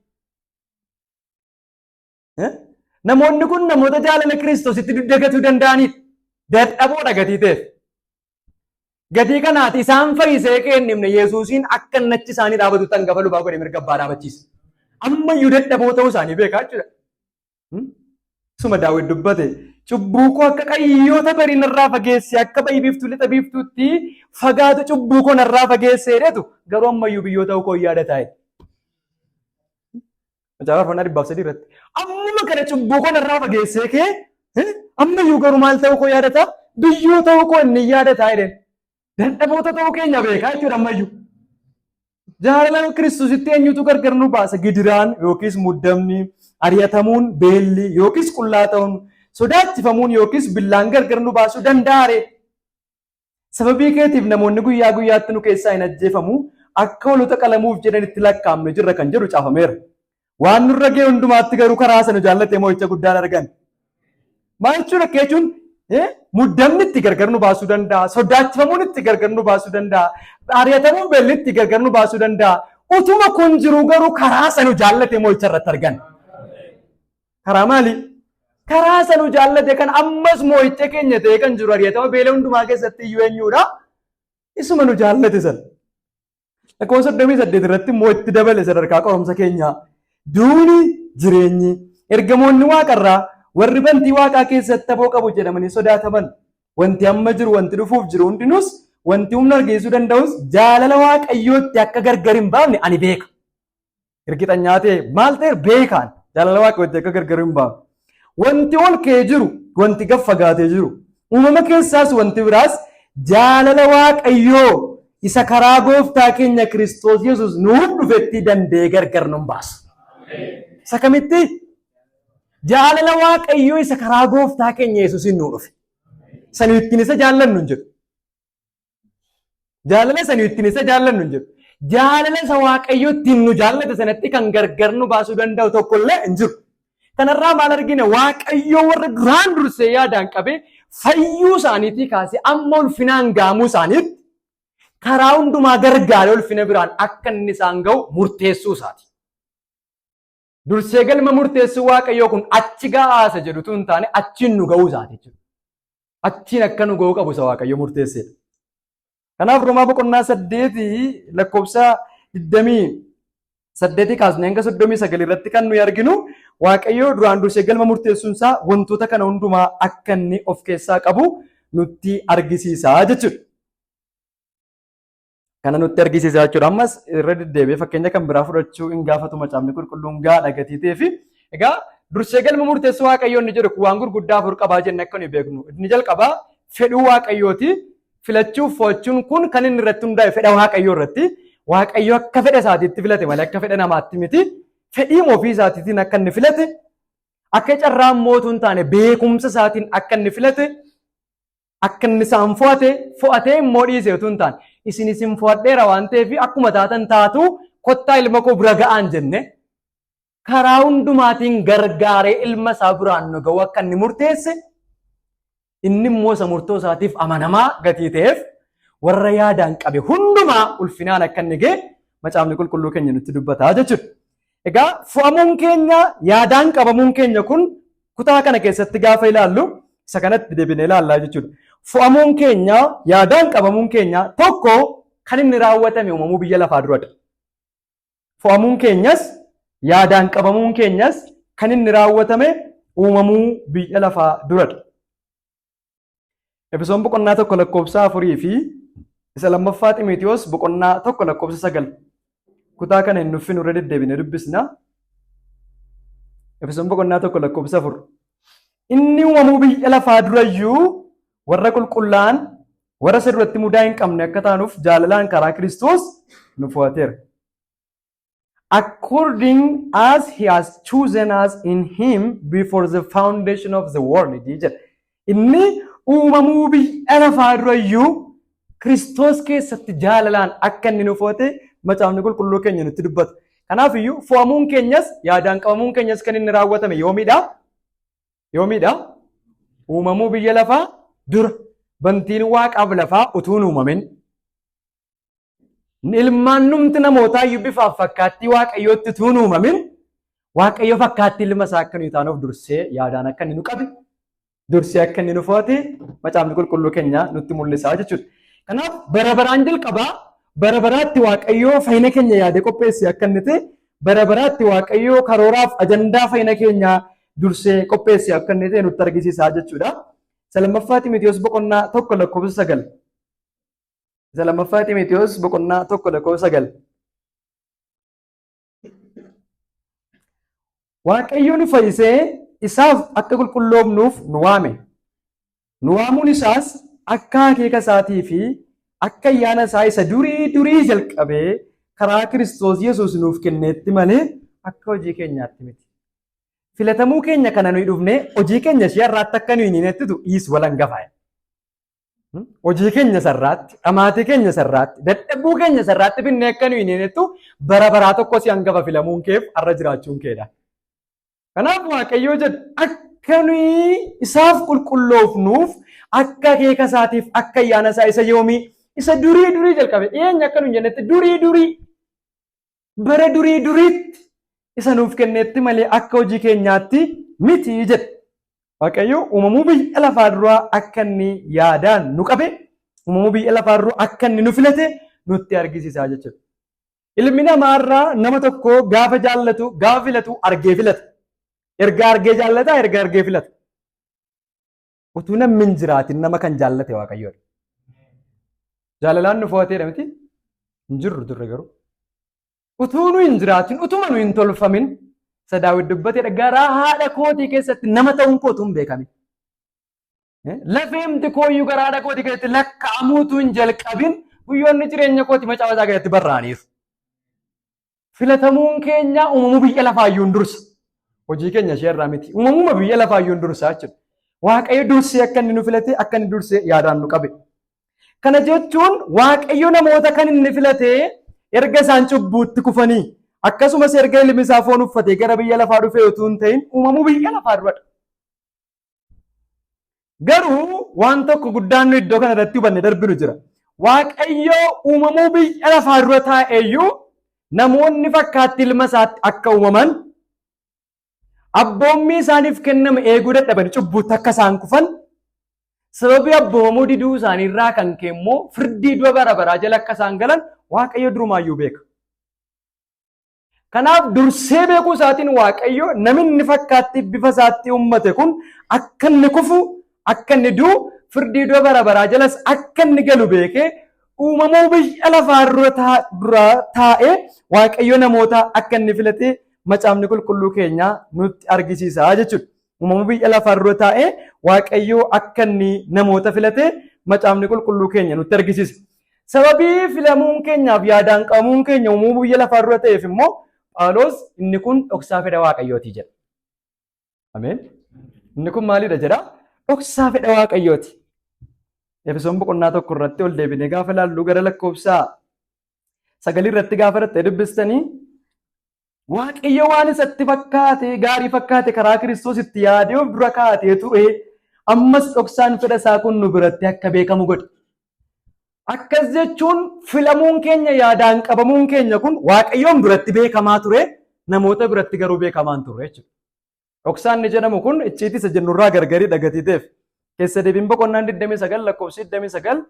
Namoonni kun namoota jaalala Kiristoositti dugda danda'anidha. Dadhaboodha gatii ta'eef. Gatii kanaati isaan fayyisee kennimne Yesuusiin akka nachi isaanii dhaabatutti hangafa lubaa godhee mirga abbaa dhaabachiisa. Ammayyuu dadhaboo ta'uu isaanii beekaa jechuudha. Suma Daawit dubbate, cubbuu koo akka qayyoota barii narraa fageesse, akka ba'i biiftuu lixa biiftuutti fagaatu cubbuu koo narraa fageesse jedhetu, garuu ammayyuu biyyoo ta'uu koo yaadataa jedhe. Macaafa Faarfannaa 103 irratti. Ammuma kana cubbuu koo narraa fageessee kee ammayyuu garuu maal ta'uu koo yaadataa? Biyyoo ta'uu koo inni yaadataa jedheen. Dadhaboota ta'uu keenya beekaa jechuudha ammayyuu. Jaalala Kiristoositti eenyutu gargar nu baasa? Gidiraan yookiis muddamni, ari'atamuun, beelli yookiis qullaa ta'uun, sodaachifamuun yookiis billaan gargar nu baasuu danda'a ree? Sababii keetiif namoonni guyyaa guyyaatti nu keessaa hin ajjeefamu, akka hoolota qalamuuf jedhanitti lakkaa'amne jirra kan jedhu caafameera. Waan nurra ga'e hundumaatti garuu karaa sana jaallatee mo'icha guddaan argan. Maal jechuun akka jechuun muddamni itti gargar nu baasuu danda'a, sodaachifamuun itti gargar nu baasuu danda'a, ari'atamuun beelli itti gargar nu baasuu danda'a. Utuma kun jiru garuu karaa sana jaallatee mo'icha irratti argan. Karaa maali? Karaa sana jaallate kan ammas mo'icha keenya ta'ee kan jiru ari'atama beela hundumaa keessatti iyyuu eenyudha? Isuma nu jaallate sana. Lakkoofsa 38 irratti immoo itti dabale sadarkaa qoromsa keenyaa. Duuni, jireenyi, ergamoonni waaqarraa warri bantii waaqaa keessatti aboo qabu jedhamanii sodaataman, wanti amma jiru, wanti dhufuuf jiru hundinuus, wanti humna argeessuu danda'us jaalala Waaqayyootti akka gargar hin baafne ani beeka. Hirkixanyaa ta'e maal ta'e beekaan jaalala Waaqayyootti akka gargar hin baafne. Wanti ol ka'ee jiru, wanti gad fagaatee jiru, uumama keessaas wanti biraas jaalala Waaqayyoo isa karaa gooftaa keenya Kiristoos Yesuus nuuf dhufetti danda'ee gargar nu hin baasu. Isa kamitti? Jaalala Waaqayyoo isa karaa gooftaa keenya Yesuusiin nuu dhufe. Isa nu ittiin isa jaallannu hin jedhu. Jaalala isa nu ittiin isa jaallannu hin jedhu. Jaalala isa Waaqayyo ittiin nu jaallate sanatti kan gargar nu baasuu danda'u tokkollee hin jiru. Kanarraa maal argina? Waaqayyo warra duraan dursee yaadaan qabee fayyuu isaaniitii kaasee amma ulfinaan gahamuu isaaniitti karaa hundumaa gargaaree ulfina biraan akka inni isaan ga'u murteessuu isaati. Dursee galma murteessuu Waaqayyoo kun achi ga'aasa jedhutu hin taane, achiin nu ga'uu isaati jechuudha. Achiin akka nu ga'uu qabu isa Waaqayyo murteessedha. Kanaaf Roomaa boqonnaa 8 lakkoofsa 28 kaasnee hanga 39 irratti kan nuyi arginu, Waaqayyo duraan dursee galma murteessuun isaa wantoota kana hundumaa akka inni of keessaa qabu nutti argisiisa jechuudha. Kana nutti argisiisa jechuudha. Ammas irra deddeebi'ee fakkeenya kan biraa fudhachuu hin gaafatu, macaafni qulqulluun gaadha gatii ta'ee fi. Egaa dursee galma murteessuu Waaqayyoo inni jedhu waan gurguddaa afur qabaa jenne akka nuyi beeknu. Inni jalqabaa fedhuu Waaqayyooti. Filachuuf fo'achuun kun kan inni irratti hundaa'e fedha Waaqayyoo irratti. Waaqayyo akka fedha isaatiitti filate malee akka fedha namaatti miti. Fedhii ofii isaatiitiin akka inni filate, akka carraan mootuu hin taane beekumsa isaatiin akka inni filate, akka inni isaan fo'ate, fo'atee immoo dhiise utuu hin taane, isin fo'adheera waan ta'eef akkuma taatan taatu, kottaa ilma koo bira ga'aan jenne, karaa hundumaatiin gargaaree ilma isaa biraan nu ga'u akka inni murteesse, inni immoo isa murtoo isaatiif amanamaa gatii ta'eef warra yaadaan qabe hundumaa ulfinaan akka inni ga'e macaafni qulqulluu keenya nutti dubbataa jechuudha. Egaa fo'amuun keenya, yaadaan qabamuun keenya kun kutaa kana keessatti gaafa ilaallu isa kanatti deebinee ilaallaa jechuudha. Fo'amuun keenya, yaadaan qabamuun keenya tokko kan inni raawwatame uumamuu biyya lafaa duradha. Fo'amuun keenyas yaadaan qabamuun keenyas kan inni raawwatame uumamuu biyya lafaa duradha. Efesoon boqonnaa 1 lakkoofsa 4 fi isa lammaffaa Ximotewos boqonnaa 1 lakkoofsa 9 kutaa kana hin nuffinu, irra deddeebine dubbisna. Efesoon boqonnaa 1 lakkoofsa 4. Inni uumamuu biyya lafaa durayyuu warra qulqullaa'an, warra isa duratti mudaa hin qabne akka taanuuf jaalalaan karaa Kiristoos nu fo'ateera. According as he has chosen us in him before the foundation of the world jedha. Inni uumamuu biyya lafaa durayyuu Kiristoos keessatti jaalalaan akka inni nu fo'ate macaafni qulqulluu keenya nutti dubbata. Kanaaf iyyuu fo'amuun keenyas yaadaan qabamuun keenyas kan inni raawwatame yoomidha? Yoomidha? Uumamuu biyya lafaa dura, bantiin waaqaaf lafaa utuu hin uumamin. Ilmaan numti namootaa iyyuu bifaaf fakkaattii Waaqayyootti utuu hin uumamin, Waaqayyo fakkaattii ilma isaa akka nuyi taanuuf dursee yaadaan akka inni nu qabe, dursee akka inni nu fo'ate macaafni qulqulluu keenya nutti mul'isaa jechuudha. Kanaaf bara baraan jalqabaa bara baraatti Waaqayyoo fayyina keenya yaadee qopheesse akka inni ta'e, bara baraatti Waaqayyoo karooraaf ajandaa fayyina keenya dursee qopheesse akka inni ta'e nutti argisiisaa jechuudha. Isa lammaffaa Ximotewos boqonnaa 1 lakkoofsa 9. Isa lammaffaa Ximotewos boqonnaa 1 lakkoofsa 9. Waaqayyo nu fayyisee isaaf akka qulqulloofnuuf nu waame. Nu waamuun isaas akka akeeka isaatii fi akka ayyaana isaa isa durii durii jalqabee karaa Kiristoos Yesuus nuuf kenneetti malee akka hojii keenyaatti miti. Filatamuu keenya kana nuyi dhufnee hojii keenya ishee har'aatti akka nuyi hin hinettitu dhiis walan gafaa. Hojii keenya sarraatti, dhamaatii keenya sarraatti, dadhabuu keenya sarraatti finnee akka nuyi hin hinettu bara baraa tokko si hangafa filamuun keef har'a jiraachuun keedha. Kanaaf Waaqayyoo jedha, akka nuyi isaaf qulqulloofnuuf akka akeeka isaatiif akka ayyaana isaa isa yoomii, isa durii durii jalqabe, dhiyeenya akka nuyi jennetti, durii durii, bara durii duriitti isa nuuf kenneetti malee akka hojii keenyaatti miti jedha. Waaqayyo uumamuu biyya lafaa duraa akka inni yaadaan nu qabe, uumamuu biyya lafaa duraa akka inni nu filate nutti argisiisaa jechuudha. Ilmi namaarraa nama tokko gaafa jaallatu, gaafa filatu argee filata. Erga argee jaallata, erga argee filata. Utuu namni hin jiraatin nama kan jaallate Waaqayyoodha. Jaalalaan nu fo'ateedha miti? Hin jirru turre garuu. Utuu nu hin jiraatin, utuma nu hin tolfamin, isa Daawit dubbateedha. Garaa haadha kootii keessatti nama ta'uun koo utuu hin beekamin. Lafeemti kooyyuu garaa haadha kootii keessatti lakkaa'amuu utuu hin jalqabin guyyoonni jireenya kootii macaafa isaa keessatti barraa'aniiru. Filatamuun keenya uumamuu biyya lafaayyuu hin dursa. Hojii keenya ishee irraa miti. Uumamuma biyya lafaayyuu hin dursa jechuudha. Waaqayyo dursee akka inni nu filate, akka inni dursee yaadaan nu qabe. Kana jechuun Waaqayyo namoota kan inni filate erga isaan cubbuutti kufanii, akkasumas erga ilmi isaa foon uffatee gara biyya lafaa dhufee utuu hin ta'in uumamuu biyya lafaa duradha. Garuu waan tokko guddaan nu iddoo kana irratti hubanne darbinu jira. Waaqayyo uumamuu biyya lafaa dura taa'eeyyuu namoonni fakkaatti ilma isaatti akka uumaman, abboommii isaaniif kenname eeguu dadhabani cubbuutti akka isaan kufan, sababii abboomamuu diduu isaanii irraa kan ka'e immoo firdii du'a bara baraa jala akka isaan galan Waaqayyo durumaayyuu beeka. Kanaaf dursee beekuu isaatiin Waaqayyo namni fakkaatti bifa isaatti uummate kun akka inni kufu, akka inni du'u, firdii du'a bara baraa jalas akka inni galu beekee uumamuu biyya lafaa dura taa'ee Waaqayyo namoota akka inni filate macaafni qulqulluu keenya nutti argisiisa jechuudha. Uumamuu biyya lafaa dura taa'ee Waaqayyo akka inni namoota filate macaafni qulqulluu keenya nutti argisiisa. Sababii filamuun keenyaaf yaadaan qabamuun keenya uumamuu biyya lafaa dura ta'eef immoo Phaawulos inni kun dhoksaa fedha Waaqayyooti jedha. Ameen. Inni kun maalidha jedha? Dhoksaa fedha Waaqayyooti. Efesoon boqonnaa 1 irratti ol deebinee gaafa ilaallu, gara lakkoofsa 9 irratti gaafa irratti dubbistanii, Waaqayyo waan isatti fakkaate, gaarii fakkaate, karaa Kiristoos itti yaadee of dura kaa'atee ture, ammas dhoksaan fedha isaa kun nu biratti akka beekamu godhe. Akkas jechuun filamuun keenya, yaadaan qabamuun keenya kun Waaqayyoon biratti beekamaa ture, namoota biratti garuu beekamaa hin turre jechuudha. Dhoksaan inni jedhamu kun icciitii isa jennurraa gargarii dhagatii ta'eef. Keessa deebiin boqonnaan 29 lakkoofsi 29,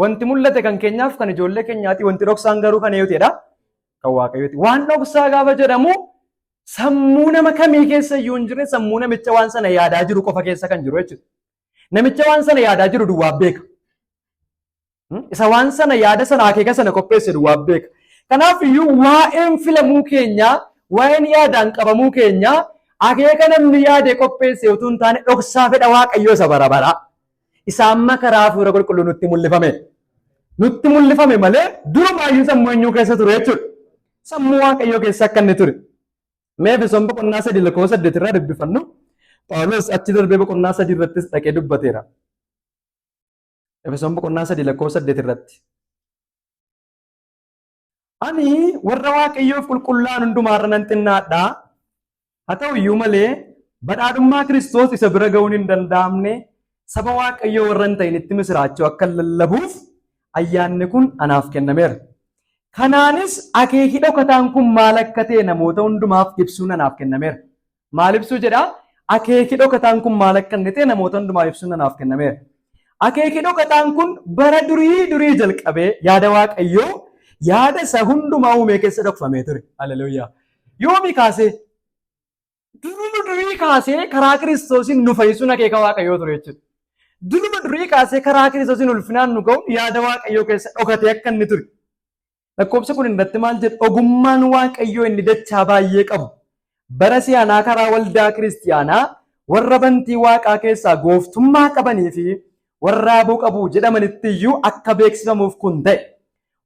wanti mul'ate kan keenyaaf kan ijoollee keenyaati, wanti dhoksaan garuu kan eenyuutidha? Kan Waaqayyooti. Waan dhoksaa gaafa jedhamu Sammuu nama kamii keessa iyyuu hin jirre, sammuu namicha waan sana yaadaa jiru qofa keessa kan jiru jechuudha. Namicha waan sana yaadaa jiru duwwaa beeka. Isa waan sana, yaada sana, akeeka sana qopheesse duwwaa beeka. Kanaaf iyyuu waa'een filamuu keenyaa, waa'een yaadaan qabamuu keenyaa akeeka namni yaade qopheesse utuu hin taane dhoksaa fedha Waaqayyoo isa bara baraa. Isa amma karaa Hafuura Qulqulluu nutti mul'ifame. Nutti mul'ifame malee durumaayyuu sammuu eenyuu keessa ture jechuudha? Sammuu Waaqayyoo keessa akka inni ture. Mee Efesoon boqonnaa 3 lakkoofsa 8 irraa dubbifannu. Phaawulos achi darbee boqonnaa 3 irrattis dhaqee dubbateera. Efesoon boqonnaa 3 lakkoofsa 8 irratti. Ani warra Waaqayyoof qulqullaa'an hundumaarra nan xinnaadha. Haa ta'u iyyuu malee badhaadhummaa Kiristoos isa bira ga'uun hin danda'amne saba Waaqayyoo warra hin ta'initti misiraachoo akka lallabuuf ayyaanni kun anaaf kennameera. Kanaanis akeeki dhokataan kun maal akka ta'e namoota hundumaaf ibsuun anaaf kennameera. Maal ibsuu jedhaa? Akeeki dhokataan kun maal akka inni ta'e namoota hundumaaf ibsuun anaaf kennameera. Akeeki dhokataan kun bara durii durii jalqabee yaada Waaqayyoo, yaada isa hundumaa uumee keessa dhokfamee ture. Haleluuyaa. Yoomii kaasee? Duruma durii kaasee karaa Kiristoosiin nu fayyisuun akeeka Waaqayyoo ture jechuudha. Duruma durii kaasee karaa Kiristoosiin ulfinaan nu ga'uun yaada Waaqayyoo keessa dhokatee akka inni ture. Lakkoofsa kun irratti maal jedhu? Ogummaan Waaqayyoo inni dachaa baay'ee qabu bara si'anaa karaa waldaa kiristiyaanaa warra bantii waaqaa keessaa gooftummaa qabanii fi warra aboo qabu jedhamanitti iyyuu akka beeksifamuuf kun ta'e.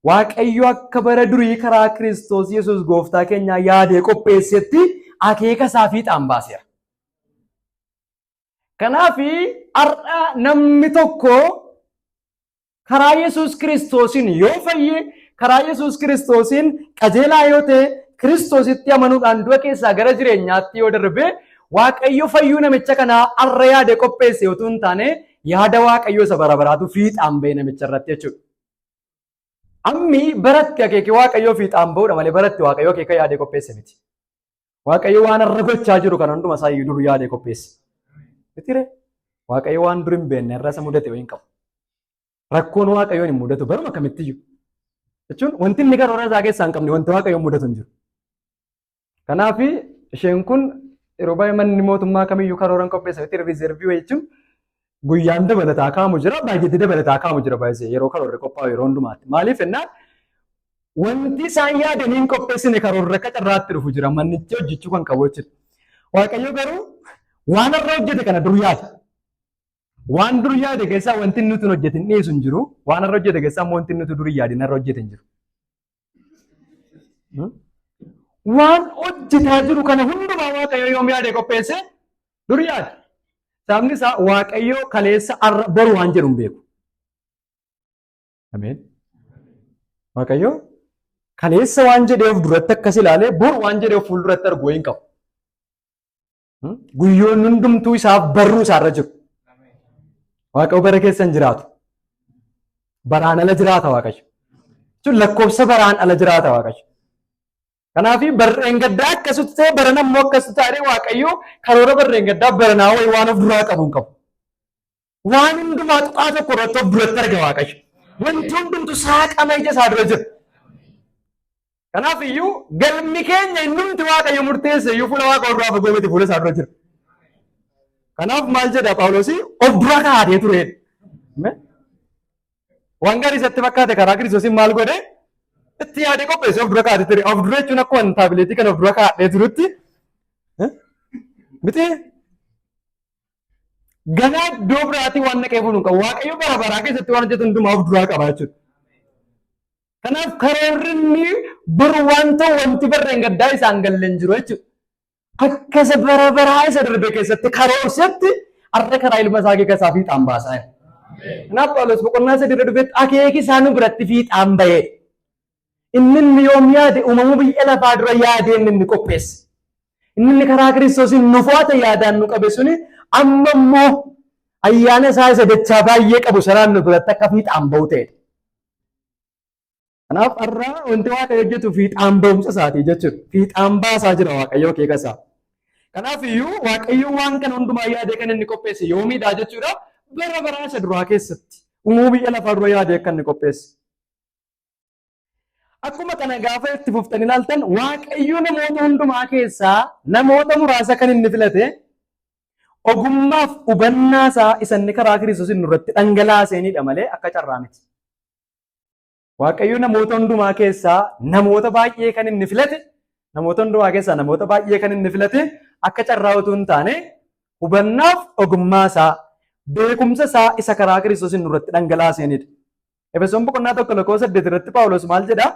Waaqayyo akka bara durii karaa Kiristoos Yesuus gooftaa keenyaa yaadee qopheessetti akeeka isaa fiixaan baaseera. Kanaaf har'a namni tokko karaa Yesuus Kiristoosiin yoo fayye, karaa Yesuus Kiristoosiin qajeelaa yoo ta'e, Kiristoositti amanuudhaan du'a keessaa gara jireenyaatti yoo darbe, Waaqayyo fayyuu namicha kanaa har'a yaade qopheesse utuu hin taane yaada Waaqayyoo isa bara baraatu fiixaan ba'e namicha irratti jechuudha. Ammi baratti akeeki Waaqayyoo fiixaan ba'uudha malee baratti Waaqayyoo akeeka yaadee qopheesse miti. Waaqayyo waan har'a gochaa jiru kana hunduma isaa iyyuu dur yaadee qopheesse. Mitire Waaqayyo waan dur hin beekne har'a isa mudate wayii hin qabu. Rakkoon Waaqayyoon hin mudatu baruma kamittiyyuu. Jechuun wanti inni karoora isaa keessaa hin qabne wanti Waaqayyoon mudatu hin jiru. Kanaaf isheen kun yeroo baay'ee manni mootummaa kamiyyuu karoora hin qopheessa miti, reserve wayii jechuun guyyaan dabalataa kaa'amu jira, baay'eetti dabalataa kaa'amu jira baay'ee yeroo karoorri qophaa'u yeroo hundumaatti. Maaliif jennaan wanti isaan yaadanii hin qopheessine karoorri akka carraatti dhufu jira, manichi hojjechuu kan qabu jechuudha. Waaqayyo garuu waan har'a hojjete kana dur yaada. Waan dur yaade keessaa wanti nuti hin hojjetin dhiisu hin jiru. Waan har'a hojjete keessaa immoo wanti nuti dur hin yaadin har'a hojjete hin jiru. Waan hojjetaa jiru kana hundumaa Waaqayyo yoom yaade qopheesse? Dur yaade. Sababni isaa Waaqayyo kaleessa, har'a, boru waan jedhu hin beeku. Ameen. Waaqayyo kaleessa waan jedhee of duratti akkas ilaalee boru waan jedhee of fuulduratti argu wayii hin qabu. Guyyoonni hundumtuu isaaf barruu isaarra jiru. Waaqayyo bara keessa hin jiraatu. Baraan ala jiraata Waaqayyo. Jechuun lakkoofsa baraan ala jiraata Waaqayyo. Kanaaf barreen gaddaa akkasitti ta'e, barana immoo akkasitti ta'e, Waaqayyo karoora barreen gaddaa baranaa wayii waan of duraa qabu hin qabu. Waan hundumaa tuqaa tokko irratti of duratti arga Waaqayyo. Wanti hundumtu saaqama ija isaa dura jira. Kanaaf iyyuu galmi keenya innumti Waaqayyo murteesse iyyuu fuula Waaqa duraa fagoo miti, fuula isaa dura jira. Kanaaf maal jedha Phaawulos? Of dura kaa'atee ture. Waan gaarii isatti fakkaate karaa Kiristoosiin maal godhe? Itti yaadee qopheesse, of dura kaa'atee ture. Of dura jechuun akkuma taabileetii kana of dura kaa'atee turutti miti. Ganaa iddoo biraatii waan naqee fuudhu hin qabu. Waaqayyo bara baraa keessatti waan hojjetu hundumaa of duraa qaba jechuudha. Kanaaf karoorri inni boru waan ta'u wanti barreen gaddaa isaan galle hin jiru jechuudha. Akka isa bara baraa isa darbe keessatti karoorsetti har'a karaa ilma isaa akeeka isaa fiixaan baasaa jira. Kanaaf Phaawulos boqonnaa 3 irra dhufetti akeeki isaa nu biratti fiixaan bahee. Inni yoom yaade? Uumamuu biyya lafaa dura yaadee inni qopheesse. Inni karaa Kiristoosiin nu fo'ate, yaadaan nu qabe suni amma immoo ayyaana isaa isa dachaa baay'ee qabu sanaan nu biratti akka fiixaan bahu ta'edha. Kanaaf har'a wanti Waaqayyo hojjetu fiixaan ba'umsa isaatii jechuudha. Fiixaan baasaa jira Waaqayyo akeeka isaa. Kanaaf iyyuu Waaqayyo waan kana hundumaa yaadee kan inni qopheesse yoomiidha jechuudha? Bara baraa isa duraa keessatti. Uumamuu biyya lafaa dura yaadee akka inni qopheesse. Akkuma kana gaafa itti fuftanii ilaaltan, Waaqayyo namoota hundumaa keessaa namoota muraasa kan inni filate ogummaaf hubannaa isaa isa inni karaa Kiristoos nurratti dhangalaaseenidha malee akka carraa miti. Waaqayyo namoota hundumaa keessaa namoota baay'ee kan inni filate, namoota hundumaa keessaa namoota baay'ee kan inni filate akka carraa utuu hin taane, hubannaaf ogummaa isaa, beekumsa isaa isa karaa Kiristoos nurratti dhangalaaseenidha. Efesoon boqonnaa 1 lakkoofsa 8 irratti Phaawulos maal jedhaa?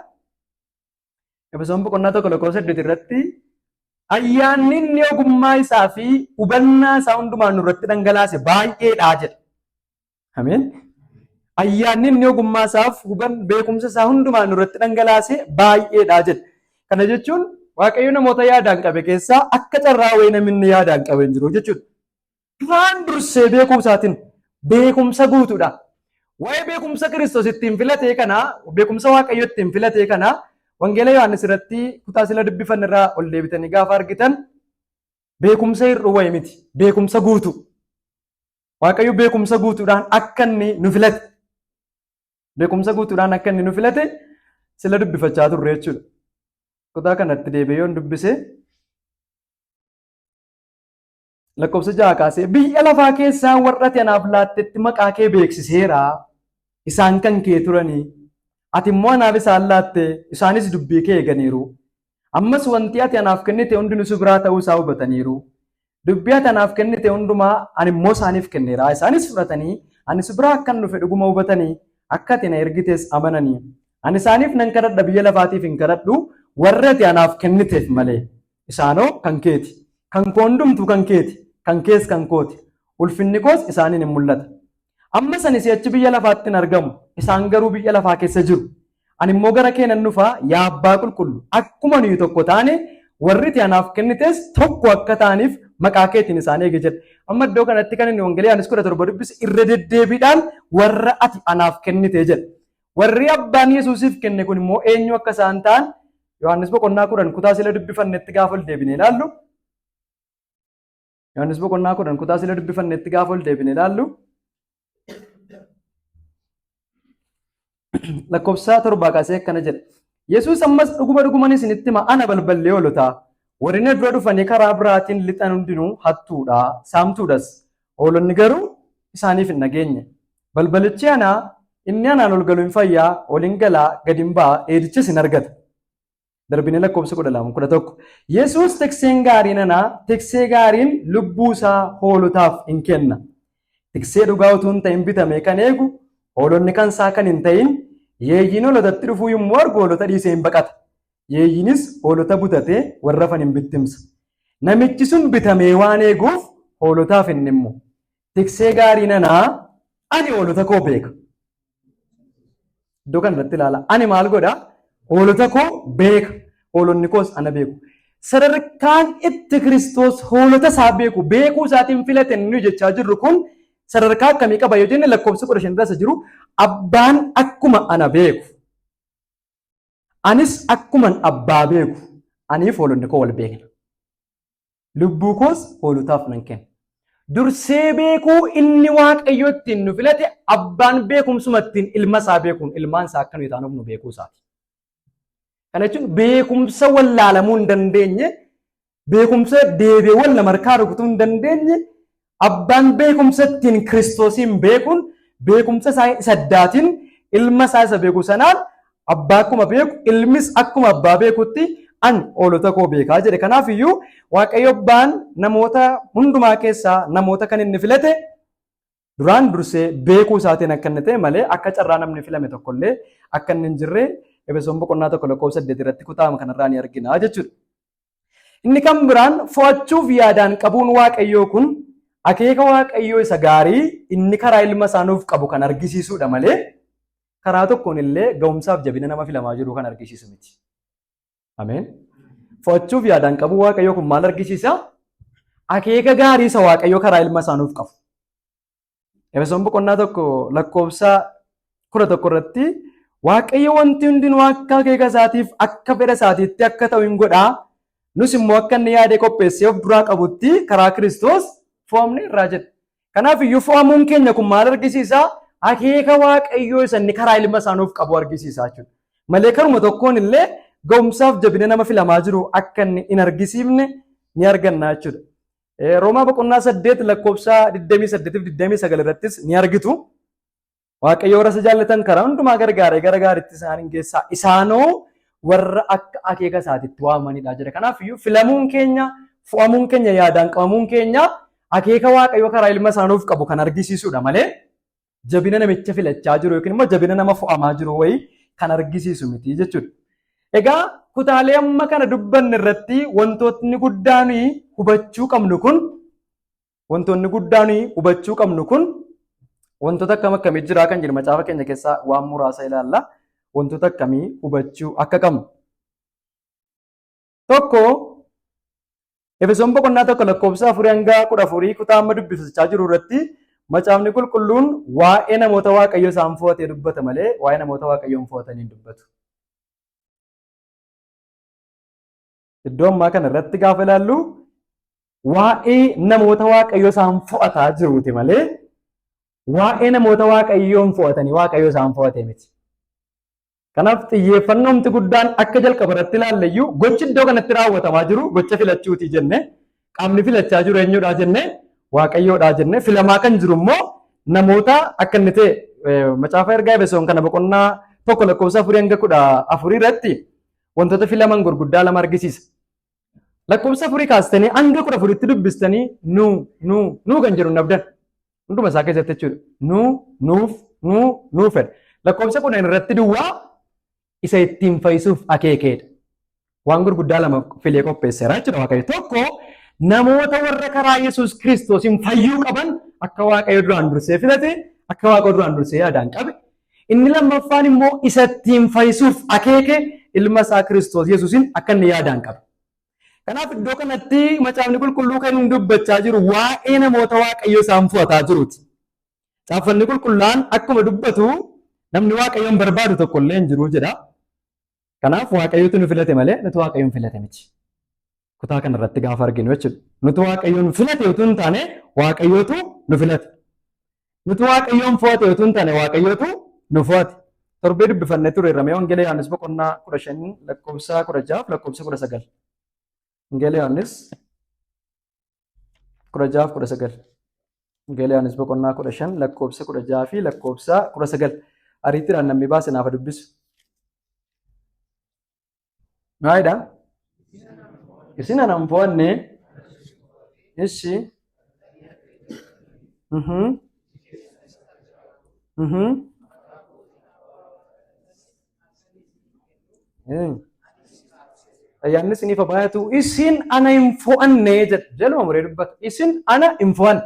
Efesoon boqonnaa 1 lakkoofsa 8 irratti ayyaanni inni ogummaa isaa fi hubannaa isaa hundumaan nurratti dhangalaase baay'eedha jedha. Ameen. Ayyaanni inni ogummaa isaaf beekumsa isaa hundumaan nurratti dhangalaase baay'eedha jedha. Kana jechuun Waaqayyo namoota yaadaan qabe keessaa akka carraa wayii namni inni yaadaan qabe hin jiru jechuudha. Duraan dursee beekuu isaatiin beekumsa guutuudha. Waa'ee beekumsa Kiristoos ittiin filatee kana, beekumsa Waaqayyo ittiin filatee kana, Wangeela Yohaannis irratti kutaa sila dubbifanne irraa ol deebitanii gaafa argitan, beekumsa hir'uu wayii miti, beekumsa guutuu. Waaqayyo beekumsa guutuudhaan akka inni nu filate, beekumsa guutuudhaan akka inni nu filate sila dubbifachaa turre jechuudha. Kutaa kanatti deebi'ee yoon dubbise, lakkoofsa 6 kaasee, "Biyya lafaa keessaa warra ati anaaf laattetti maqaa kee beeksiseera. Isaan kan kee turanii, ati immoo anaaf isaan laatte, isaanis dubbii kee eeganiiru. Ammas wanti ati anaaf kennite hundinuu si biraa ta'uu isaa hubataniiru. Dubbii ati anaaf kennite hundumaa ani immoo isaaniif kenneera. Isaanis fudhatanii ani si biraa akkan dhufe dhuguma hubatanii, akka ati na ergites amananii. Ani isaaniif nan kadhadha, biyya lafaatiif hin kadhadhu, warra ati anaaf kenniteef malee. Isaanoo kan keeti. Kan koo hundumtuu kan keeti, kan kees kan kooti. Ulfinni koos isaaniin hin mul'ata. Ammas ani si'achi biyya lafaatti hin argamu, isaan garuu biyya lafaa keessa jiru. Ani immoo gara kee nan dhufa. Yaa Abbaa qulqullu, akkuma nuyi tokko taane, warri ati anaaf kennites tokko akka ta'aniif maqaa keetiin isaan eege" jedha. Amma iddoo kanatti kan inni Wangeela Yohaannis 17 dubbise irra deddeebiidhaan "warra ati anaaf kennite" jedha. Warri Abbaan Yesuusiif kenne kun immoo eenyu akka isaan ta'an Yohaannis boqonnaa 10 kutaa sila dubbifannetti gaafa ol deebine ilaallu, Yohaannis boqonnaa 10 kutaa sila dubbifannetti gaafa ol deebine ilaallu, lakkoofsa 7 kaasee akkana jedha. Yesuus ammas, "Dhuguma dhuguman isinitti hima, ana balballi hoolotaa. Warri na dura dhufanii karaa biraatiin lixan hundinuu hattuudha, saamtuudhas. Hoolonni garuu isaaniif hin dhageenye. Balbalichi ana, inni anaan ol galu hin fayyaa, ol hin galaa, gad hin ba'a, dheedichas hin argata." Darbinee lakkoofsa 12, 11. Yesuus, "Tikseen gaariin ana, tiksee gaariin lubbuu isaa hoolotaaf hin kenna. Tiksee dhugaa utuu hin ta'in bitame kan eegu, hoolonni kan isaa kan hin ta'in, yeeyyiin hoolotatti dhufuu yommuu argu hoolota dhiisee hin baqata. Yeeyyiinis hoolota butatee warra hafan hin bittimsa. Namichi sun bitamee waan eeguuf hoolotaaf hin dhimmu. Tiksee gaariin anaa, ani hoolota koo beeka." Iddoo kanarratti ilaala. Ani maal godha? Hoolota koo beeka. Hoolonni koos ana beeku. Sadarkaan itti Kiristoos hoolota isaa beeku, beekuu isaatiin filate nuyi jechaa jirru kun sadarkaa akkamii qaba yoo jenne, lakkoofsa 15 irra isa jiru, "Abbaan akkuma ana beeku, anis akkuman Abbaa beeku, aniif hoolonni koo wal beekna. Lubbuu koos hoolotaaf nan kenna." Dursee beekuu inni Waaqayyo ittiin nu filate, Abbaan beekumsuma ittiin ilma isaa beekuun ilmaan isaa akka nuyi taanuuf nu beekuu isaati. Kana jechuun beekumsa wallaalamuu hin dandeenye, beekumsa deebi'ee wal nama harkaa rukutuu hin dandeenye, Abbaan beekumsa ittiin Kiristoosiin beekuun, beekumsa isaa isa addaatiin ilma isaa isa beeku sanaan, abbaa akkuma beeku, ilmis akkuma abbaa beekutti an hoolota koo beekaa jedhe. Kanaaf iyyuu Waaqayyo Abbaan namoota hundumaa keessaa namoota kan inni filate duraan dursee beekuu isaatiin akka inni ta'e malee akka carraa namni filame tokkollee akka inni hin jirre Efesoon boqonnaa 1 lakkoofsa 8 irratti kutaama kanarraa ni argina jechuudha. Inni kan biraan, fo'achuuf yaadaan qabuun Waaqayyoo kun akeeka Waaqayyoo isa gaarii inni karaa ilma isaa nuuf qabu kan argisiisudha malee karaa tokkoon illee ga'umsaaf jabina nama filamaa jiru kan argisiisu miti. Ameen. Fo'achuuf yaadaan qabuun Waaqayyoo kun maal argisiisa? Akeeka gaarii isa Waaqayyoo karaa ilma isaa nuuf qabu. Efesoon boqonnaa 1 lakkoofsa 11 irratti, "Waaqayyo wanti hundinuu akka akeeka isaatiif akka fedha isaatiitti akka ta'u hin godhaa. Nus immoo akka inni yaadee qopheessee of duraa qabutti karaa Kiristoos fo'amne irraa" jedha. Kanaaf iyyuu fo'amuun keenya kun maal argisiisa? Akeeka Waaqayyoo isa inni karaa ilma isaa nuuf qabu argisiisa jechuudha. malee karuma tokkoon illee ga'umsaaf jabina nama filamaa jiru akka inni hin argisiifne ni arganna jechuudha. Roomaa boqonnaa 8 lakkoofsa 28-29 irrattis ni argitu. Waaqayyo warra isa jaallatan karaa hundumaa gargaaree gara gaariitti isaan hin geessaa. Isaanoo warra akka akeeka isaatitti waamamanidha jedha. Kanaaf iyyuu filamuun keenya, fo'amuun keenya, yaadaan qabamuun keenya akeeka Waaqayyo karaa ilma isaa nuuf qabu kan argisiisudha malee jabina namicha filachaa jiru yookiin immoo jabina nama fo'amaa jiru wayii kan argisiisu miti jechuudha. Egaa kutaalee amma kana dubbanne irratti wantootni guddaa nuyi hubachuu qabnu kun wantoonni guddaa nuyi hubachuu qabnu kun wantoota akkam akkamii jiraa kan jedhu macaafa keenya keessaa waan muraasa ilaalla. Wantoota akkamii hubachuu akka qabnu. Tokko, Efesoon boqonnaa 1 lakkoofsa 4 hanga 14 kutaa amma dubbisachaa jiru irratti macaafni qulqulluun waa'ee namoota Waaqayyo isaan fo'atee dubbata malee waa'ee namoota Waaqayyoon fo'atanii hin dubbatu. Iddoo ammaa kana irratti gaafa ilaallu waa'ee namoota Waaqayyo isaan fo'ataa jiruuti malee waa'ee namoota Waaqayyoon fo'atanii Waaqayyo isaan fo'atee miti. Kanaaf xiyyeeffannoomti guddaan akka jalqaba irratti ilaalle iyyuu gochi iddoo kanatti raawwatamaa jiru gocha filachuuti jenne, qaamni filachaa jiru eenyudha jenne, Waaqayyoodha jenne, filamaa kan jiru immoo namoota akka inni ta'e macaafa ergaa Efesoon kana boqonnaa 1 lakkoofsa 4 hanga 14 irratti wantoota filaman gurguddaa lama argisiisa. Lakkoofsa 4 kaastanii hanga 14tti dubbistanii nu nu nu kan jedhu nabdan. Hunduma isaa keessatti jechuudha. Nu, nuuf, nu, nuuf fedha. Lakkoofsa 10 irratti duwwaa isa ittiin fayyisuuf akeekeedha. Waan gurguddaa lama filee qopheesseera jechuudha Waaqayyo. Tokko, namoota warra karaa Yesuus Kiristoosiin fayyuu qaban akka Waaqayyo duraan dursee filate, akka Waaqayyo duraan dursee yaadaan qabe. Inni lammaffaan immoo isa ittiin fayyisuuf akeeke ilma isaa Kiristoos Yesuusiin akka inni yaadaan qabe. Kanaaf iddoo kanatti macaafni qulqulluu kan inni dubbachaa jiru waa'ee namoota Waaqayyo isaan fo'ataa jiruuti. Caaffanni qulqullaan akkuma dubbatu namni Waaqayyoon barbaadu tokko illee hin jiru jedha. Kanaaf Waaqayyotu nu filate malee nuti Waaqayyoon filate miti. Kutaa kana irratti gaafa arginu jechuudha. Nuti Waaqayyoon filate utuu hin taane Waaqayyotu nu filate. Nuti Waaqayyoon fo'ate utuu hin taane Waaqayyotu nu fo'ate. Torbee dubbifannee ture irra mee Wangeela Yohaannis boqonnaa 15 lakkoofsa 16 fi lakkoofsa 19. Wangeela Yohaannis 16 fi 19. Wangeela Yohaannis boqonnaa 15 lakkoofsa 16 fi lakkoofsa 19. Ariitiidhaan namni baase naaf dubbisu. Maalidha? Isin ana hin fo'anne. Ishi. Mhm. Mhm. Ayyaanni isiniif haa baay'atu. Isin ana hin fo'anne jedha. Jaluma muree dubbata. Isin ana hin fo'anne.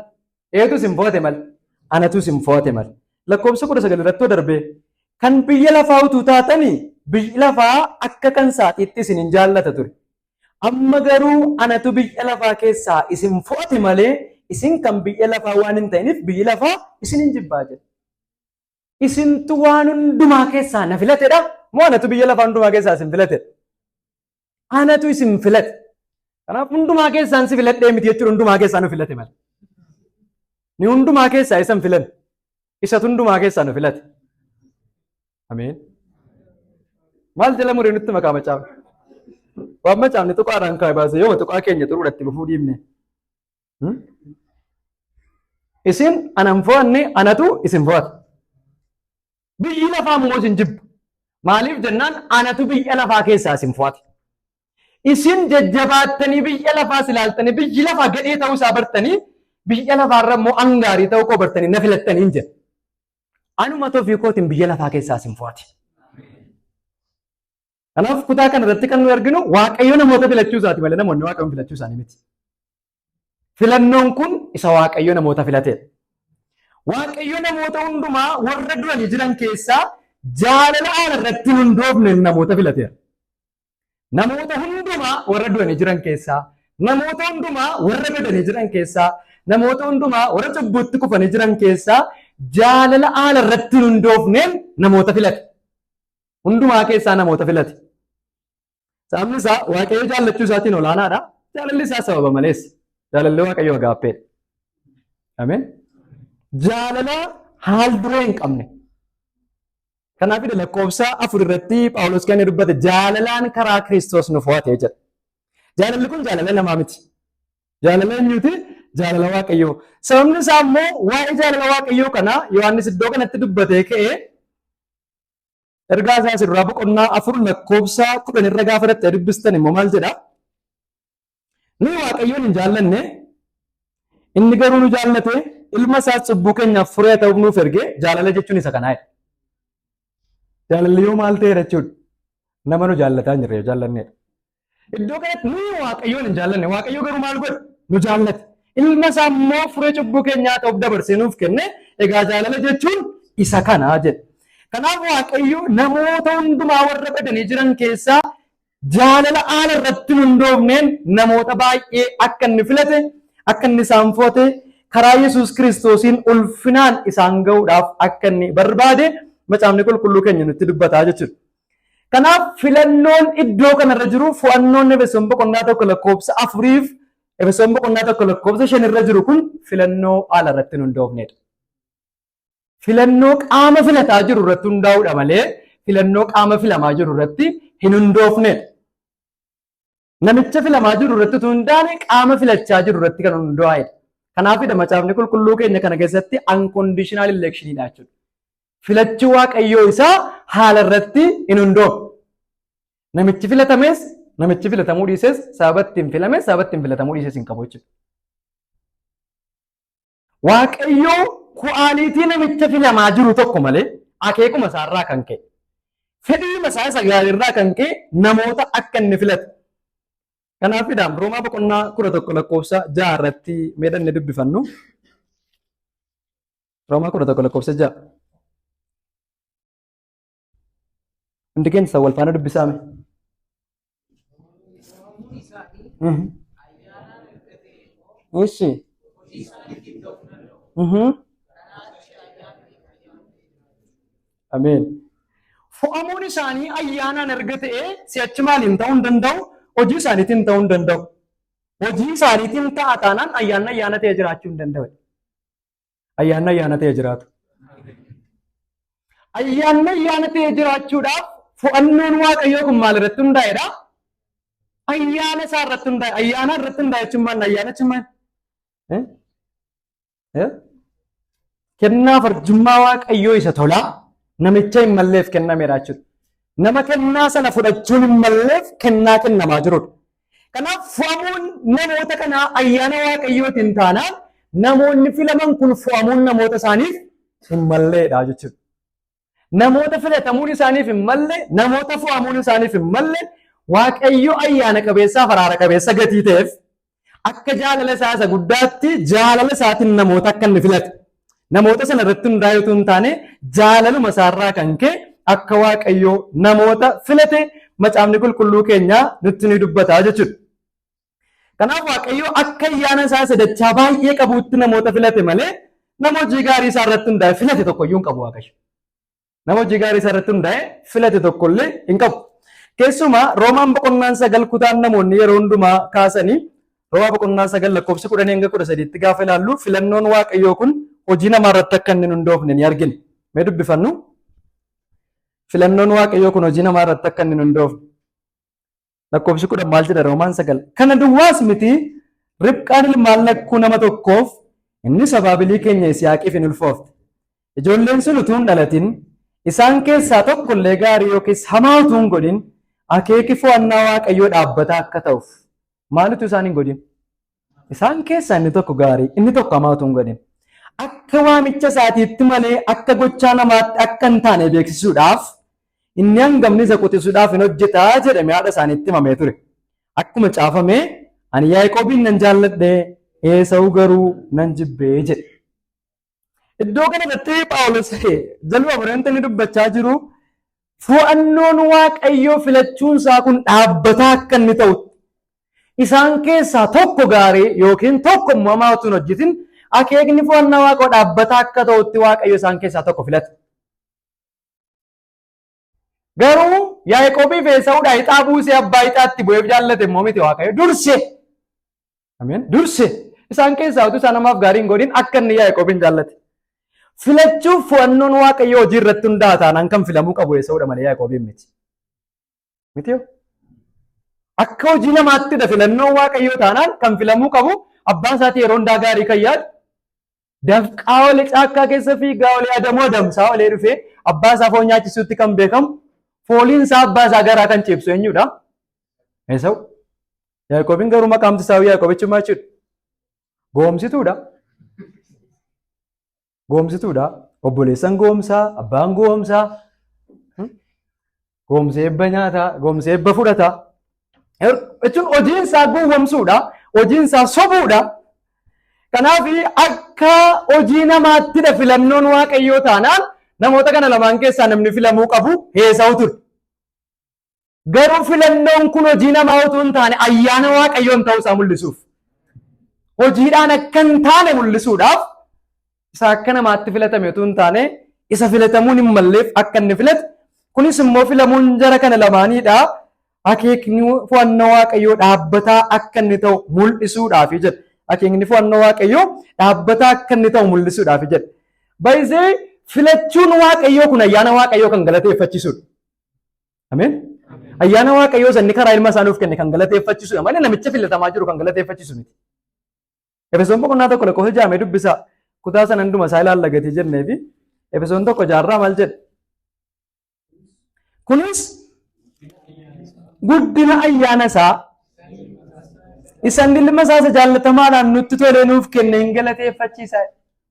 Eetu isin fo'ate malee. Anatu isin fo'ate malee. Lakkoofsa 19 irratti darbee kan biyya lafaa utuu taatanii biyyi lafaa akka kan saatiitti isin hin jaallata ture. Amma garuu anatu biyya lafaa keessaa isin fo'ate malee isin kan biyya lafaa waan hin ta'iniif biyyi lafaa isin hin jibbaa jedha. Isintu waan hundumaa keessaa na filatedha moo anatu biyya lafaa hundumaa keessaa isin filatedha? Anatu isin filate. Kanaaf hundumaa keessaan si filadhee miti jechuun hundumaa keessaa nu filate malee. Ni hundumaa keessaa isa hin filanne. Isatu hundumaa keessaa nu filate. Ameen. Maal jala muree nutti makaa macaafni? Waan macaafni tuqaadhaan kaa'e baasee yoo tuqaa keenya xuruudhatti dhufuu dhiibne. Isin anan fo'anne, anatu isin fo'ata. Biyyi lafaa immoo isin jibba. Maaliif jennaan anatu biyya lafaa keessaa isin fo'ate. Isin jajjabaattanii biyya lafaas ilaaltanii biyyi lafaa gadhee ta'uu isaa bartanii biyya lafaarra immoo angaarii ta'uu koo bartanii na filattanii hin jedhu. Anumatu ofii kootiin biyya lafaa keessaa isin fo'ate. Kanaaf kutaa kana irratti kan nuyi arginu Waaqayyo namoota filachuu isaati malee namoonni Waaqayyoon filachuu isaanii miti. Filannoon kun isa Waaqayyo namoota filateedha. Waaqayyo namoota hundumaa warra duranii jiran keessaa jaalala haala irratti hin hundoofne namoota filateera. Namoota hundumaa warra du'anii jiran keessaa, namoota hundumaa warra badanii jiran keessaa, namoota hundumaa warra cubbuutti kufanii jiran keessaa jaalala haala irratti hin hundoofneen namoota filate. Hundumaa keessaa namoota filate. Sababni isaa Waaqayyo jaallachuu isaatiin olaanaadha. Jaalalli isaa sababa malees. Jaalalli Waaqayyoo agaappeedha. Ameen. Jaalala haal duree hin qabne. Kanaafidha lakkoofsa 4 irratti Phaawulos kan inni dubbate jaalalaan karaa Kiristoos nu fo'ate jedha. Jaalalli kun jaalala namaa miti. Jaalala eenyuti? Jaalala Waaqayyoo. Sababni isaa immoo waa'ee jaalala Waaqayyoo kana Yohaannis iddoo kanatti dubbatee ka'ee ergaa isaa asirraa boqonnaa 4 lakkoofsa 10 irra gaafa dhattee dubbistan immoo maal jedha? Nuyi Waaqayyoon hin jaallanne, inni garuu nu jaallate, ilma isaas cubbuu keenyaaf furee ta'uuf nuuf erge. Jaalala jechuun isa kanaa jedha. Jaalalli yoo maal ta'eera jechuudha? Nama nu jaallataa hin jirre yoo jaallanneedha. Iddoo kanatti nuyi Waaqayyoon hin jaallanne, Waaqayyo garuu maal godhe? Nu jaallate. Ilma isaa immoo furee cubbuu keenyaa ta'uuf dabarsee nuuf kenne. Egaa jaalala jechuun isa kanaa jedha. Kanaaf Waaqayyo namoota hundumaa warra badanii jiran keessaa jaalala haala irratti hin hundoofneen namoota baay'ee akka inni filate, akka inni isaan fo'ate, karaa Yesuus Kiristoosiin ulfinaan isaan ga'uudhaaf akka inni barbaade macaafni qulqulluu keenya nutti dubbataa jechuudha. Kanaaf filannoon iddoo kanarra jiru, fo'annoon Efesoon boqonnaa 1 lakkoofsa 4f Efesoon boqonnaa 1 lakkoofsa 5 irra jiru kun filannoo haala irratti hin hundoofnedha. Filannoo qaama filataa jiru irratti hundaa'uudha malee filannoo qaama filamaa jiru irratti hin hundoofnedha. Namicha filamaa jiru irratti utuu hin taane qaama filachaa jiru irratti kan hundaa'edha. Kanaafidha macaafni qulqulluu keenya kana keessatti unconditional electionidha jechuudha. Filachuu Waaqayyoo isaa haala irratti hin hundoofne. Namichi filatames, namichi filatamuu dhiises, sababa ittiin filames, sababa ittiin filatamuu dhiises hin qabu jechuudha. Waaqayyoo quality namicha filamaa jiru tokko malee akeekuma isaarraa kan ka'e, fedhiima isaa isa gaariirraa kan ka'e namoota akka inni filate. Kanaafidha Roomaa boqonnaa 11 lakkoofsa 6 irratti meedhanne dubbifannu. Roomaa 11 lakkoofsa 6. Hundi keenya isa wal faana dubbisaame. Fo'amuun isaanii ayyaanaan erga ta'e immoo hojii isaaniitiin ta'uu danda'u. Kanaa achi ayyaanni ayyaana ta'ee jiraachuu. Ameen. Fo'amuun isaanii ayyaanaan erga ta'e si'achi maaliin ta'uu hin danda'u? Hojii isaaniitiin ta'uu hin danda'u. Hojii isaaniitiin ta'a taanaan ayyaanni ayyaana ta'ee jiraachuu hin danda'u. Ayyaanni ayyaana ta'ee jiraatu. Ayyaanni ayyaana ta'ee jiraachuudhaaf fo'annoon Waaqayyoo kun maal irratti hundaa'edha? Ayyaana isaa irratti hundaa'e. Ayyaana irratti hundaa'e jechuun maal? Ayyaana jechuun maal? Eh? Eh? Kennaa farjummaa Waaqayyoo isa tolaa namicha hin malleef kennameedha jechuudha. Nama kennaa sana fudhachuun hin malleef kennaa kennamaa jirudha. Kanaaf fo'amuun namoota kanaa ayyaana Waaqayyootiin taanaan namoonni filaman kun fo'amuun namoota isaaniif hin malleedha jechuudha. Namoota filatamuun isaaniif hin malle, namoota fo'amuun isaaniif hin malle, Waaqayyo ayyaana qabeessaa fi araara qabeessa gatii ta'eef akka jaalala isaa isa guddaatti jaalala isaatiin namoota akka inni filate. Namoota sana irratti hundaa'ee utuu hin taane jaalaluma isaarraa kan ka'e akka Waaqayyo namoota filate macaafni qulqulluu keenya nutti ni dubbata jechuudha. Kanaaf Waaqayyo akka ayyaana isaa isa dachaa baay'ee qabuutti namoota filate malee nama hojii gaarii isaa irratti hundaa'e filate tokko iyyuu hin qabu Waaqayyo. Nama hojii gaarii isaa irratti hundaa'e filate tokko illee hin qabu. Keessumaa Roomaan boqonnaan 9 kutaan namoonni yeroo hundumaa kaasanii Roomaa boqonnaa 9 lakkoofsa 10 hanga 13tti gaafa ilaallu filannoon Waaqayyoo kun hojii namaa irratti akka inni hin hundoofne ni argina. Mee dubbifannu. Filannoon Waaqayyoo kun hojii namaa irratti akka inni hin hundoofne. Lakkoofsi 10 maal jedha Roomaan 9? Kana duwwaas miti, Ribqaan ilmaan lakkuu nama tokkoof inni abaabilii keenya Yisihaaqiif hin ulfoofte. Ijoolleen sun utuu hin dhalatin, isaan keessaa tokko illee gaarii yookiis hamaa utuu hin godhin, akeeki fo'annaa Waaqayyoo dhaabbataa akka ta'uuf. Maal utuu isaan hin godhin? Isaan keessaa inni tokko gaarii, inni tokko hamaa utuu hin godhin. Akka waamicha isaatiitti malee akka gochaa namaatti akka hin taane beeksisuudhaaf inni hangafni isa quxisuudhaaf hin hojjetaa jedhame haadha isaaniitti himamee ture. Akkuma caafame, ani Yaaqoobiin nan jaalladhe, Eesawuu garuu nan jibbee jedhe. Iddoo kanarratti Phaawulos jaluma barreeffamni inni dubbachaa jiru fo'annoon Waaqayyoo filachuun isaa kun dhaabbataa akka inni ta'utti isaan keessaa tokko gaarii yookiin tokko immoo hamaa utuu hin hojjetin akeekni fo'annaa Waaqoo dhaabbataa akka ta'utti Waaqayyo isaan keessaa tokko filate. Garuu Yaaqoobii fi Esaawudhaa ixaa buusee abbaa ixaatti bu'eef jaallate immoo miti Waaqayyo durse. Ameen. Durse. Isaan keessaa utuu isaan namaaf gaarii hin godhin akka inni Yaaqoobiin jaallate. Filachuuf fo'annoon Waaqayyoo hojii irratti hundaa'a taanaan kan filamuu qabu Esaawudha malee Yaaqoobiin miti. Miti yoo? Akka hojii namaattidha filannoon Waaqayyoo taanaan kan filamuu qabu abbaan isaatii yeroo hundaa gaarii kan yaadu dafqaa olee caakkaa keessa fiigaa olee adamoo adamsaa olee dhufee abbaa isaa foon nyaachisuutti kan beekamu fooliin isaa abbaa isaa garaa kan ciibsu eenyudha? Esawu. Yaaqoobiin garuu maqaamti isaa Yaaqoobichi maal jechuudha? Goomsituudha. Goomsituudha. Obboleessan goomsaa, abbaan goomsaa, goomsee eebba nyaataa, goomsee eebba fudhataa. Jechuun hojiin isaa gowwomsuudha. Hojiin isaa sobuudha. Kanaaf akka hojii namaattidha filannoon Waaqayyoo taanaan namoota kana lamaan keessaa namni filamuu qabu Esawu ture. Garuu filannoon kun hojii namaa utuu hin taane ayyaana Waaqayyoon ta'uu isaa mul'isuuf. Hojiidhaan akka hin taane mul'isuudhaaf isa akka namaatti filatame utuu hin taane isa filatamuun hin malleef akka inni filate. Kunis immoo filamuun jara kana lamaaniidha. Akeekni fo'annoo Waaqayyoo dhaabbataa akka inni ta'u mul'isuudhaaf jedha. Akeekni fo'annoo Waaqayyoo dhaabbataa akka inni ta'u mul'isuudhaaf jedha. Baay'isee filachuun Waaqayyoo kun ayyaana Waaqayyoo kan galateeffachiisudha. Ameen. Ayyaana Waaqayyoo isa inni karaa ilma isaa nuuf kenne kan galateeffachiisudha malee namicha filatamaa jiru kan galateeffachiisu miti. Efesoon boqonnaa 1 lakkoofsa 6 dubbisaa. Kutaa sana hunduma isaa ilaalla gatii jennee fi Efesoon 1 jaarraa maal jedha? Kunis guddina ayyaana isaa isa inni ilma isaa isa jaallatamaadhaan nutti tolee nuuf kenne hin galateeffachiisa.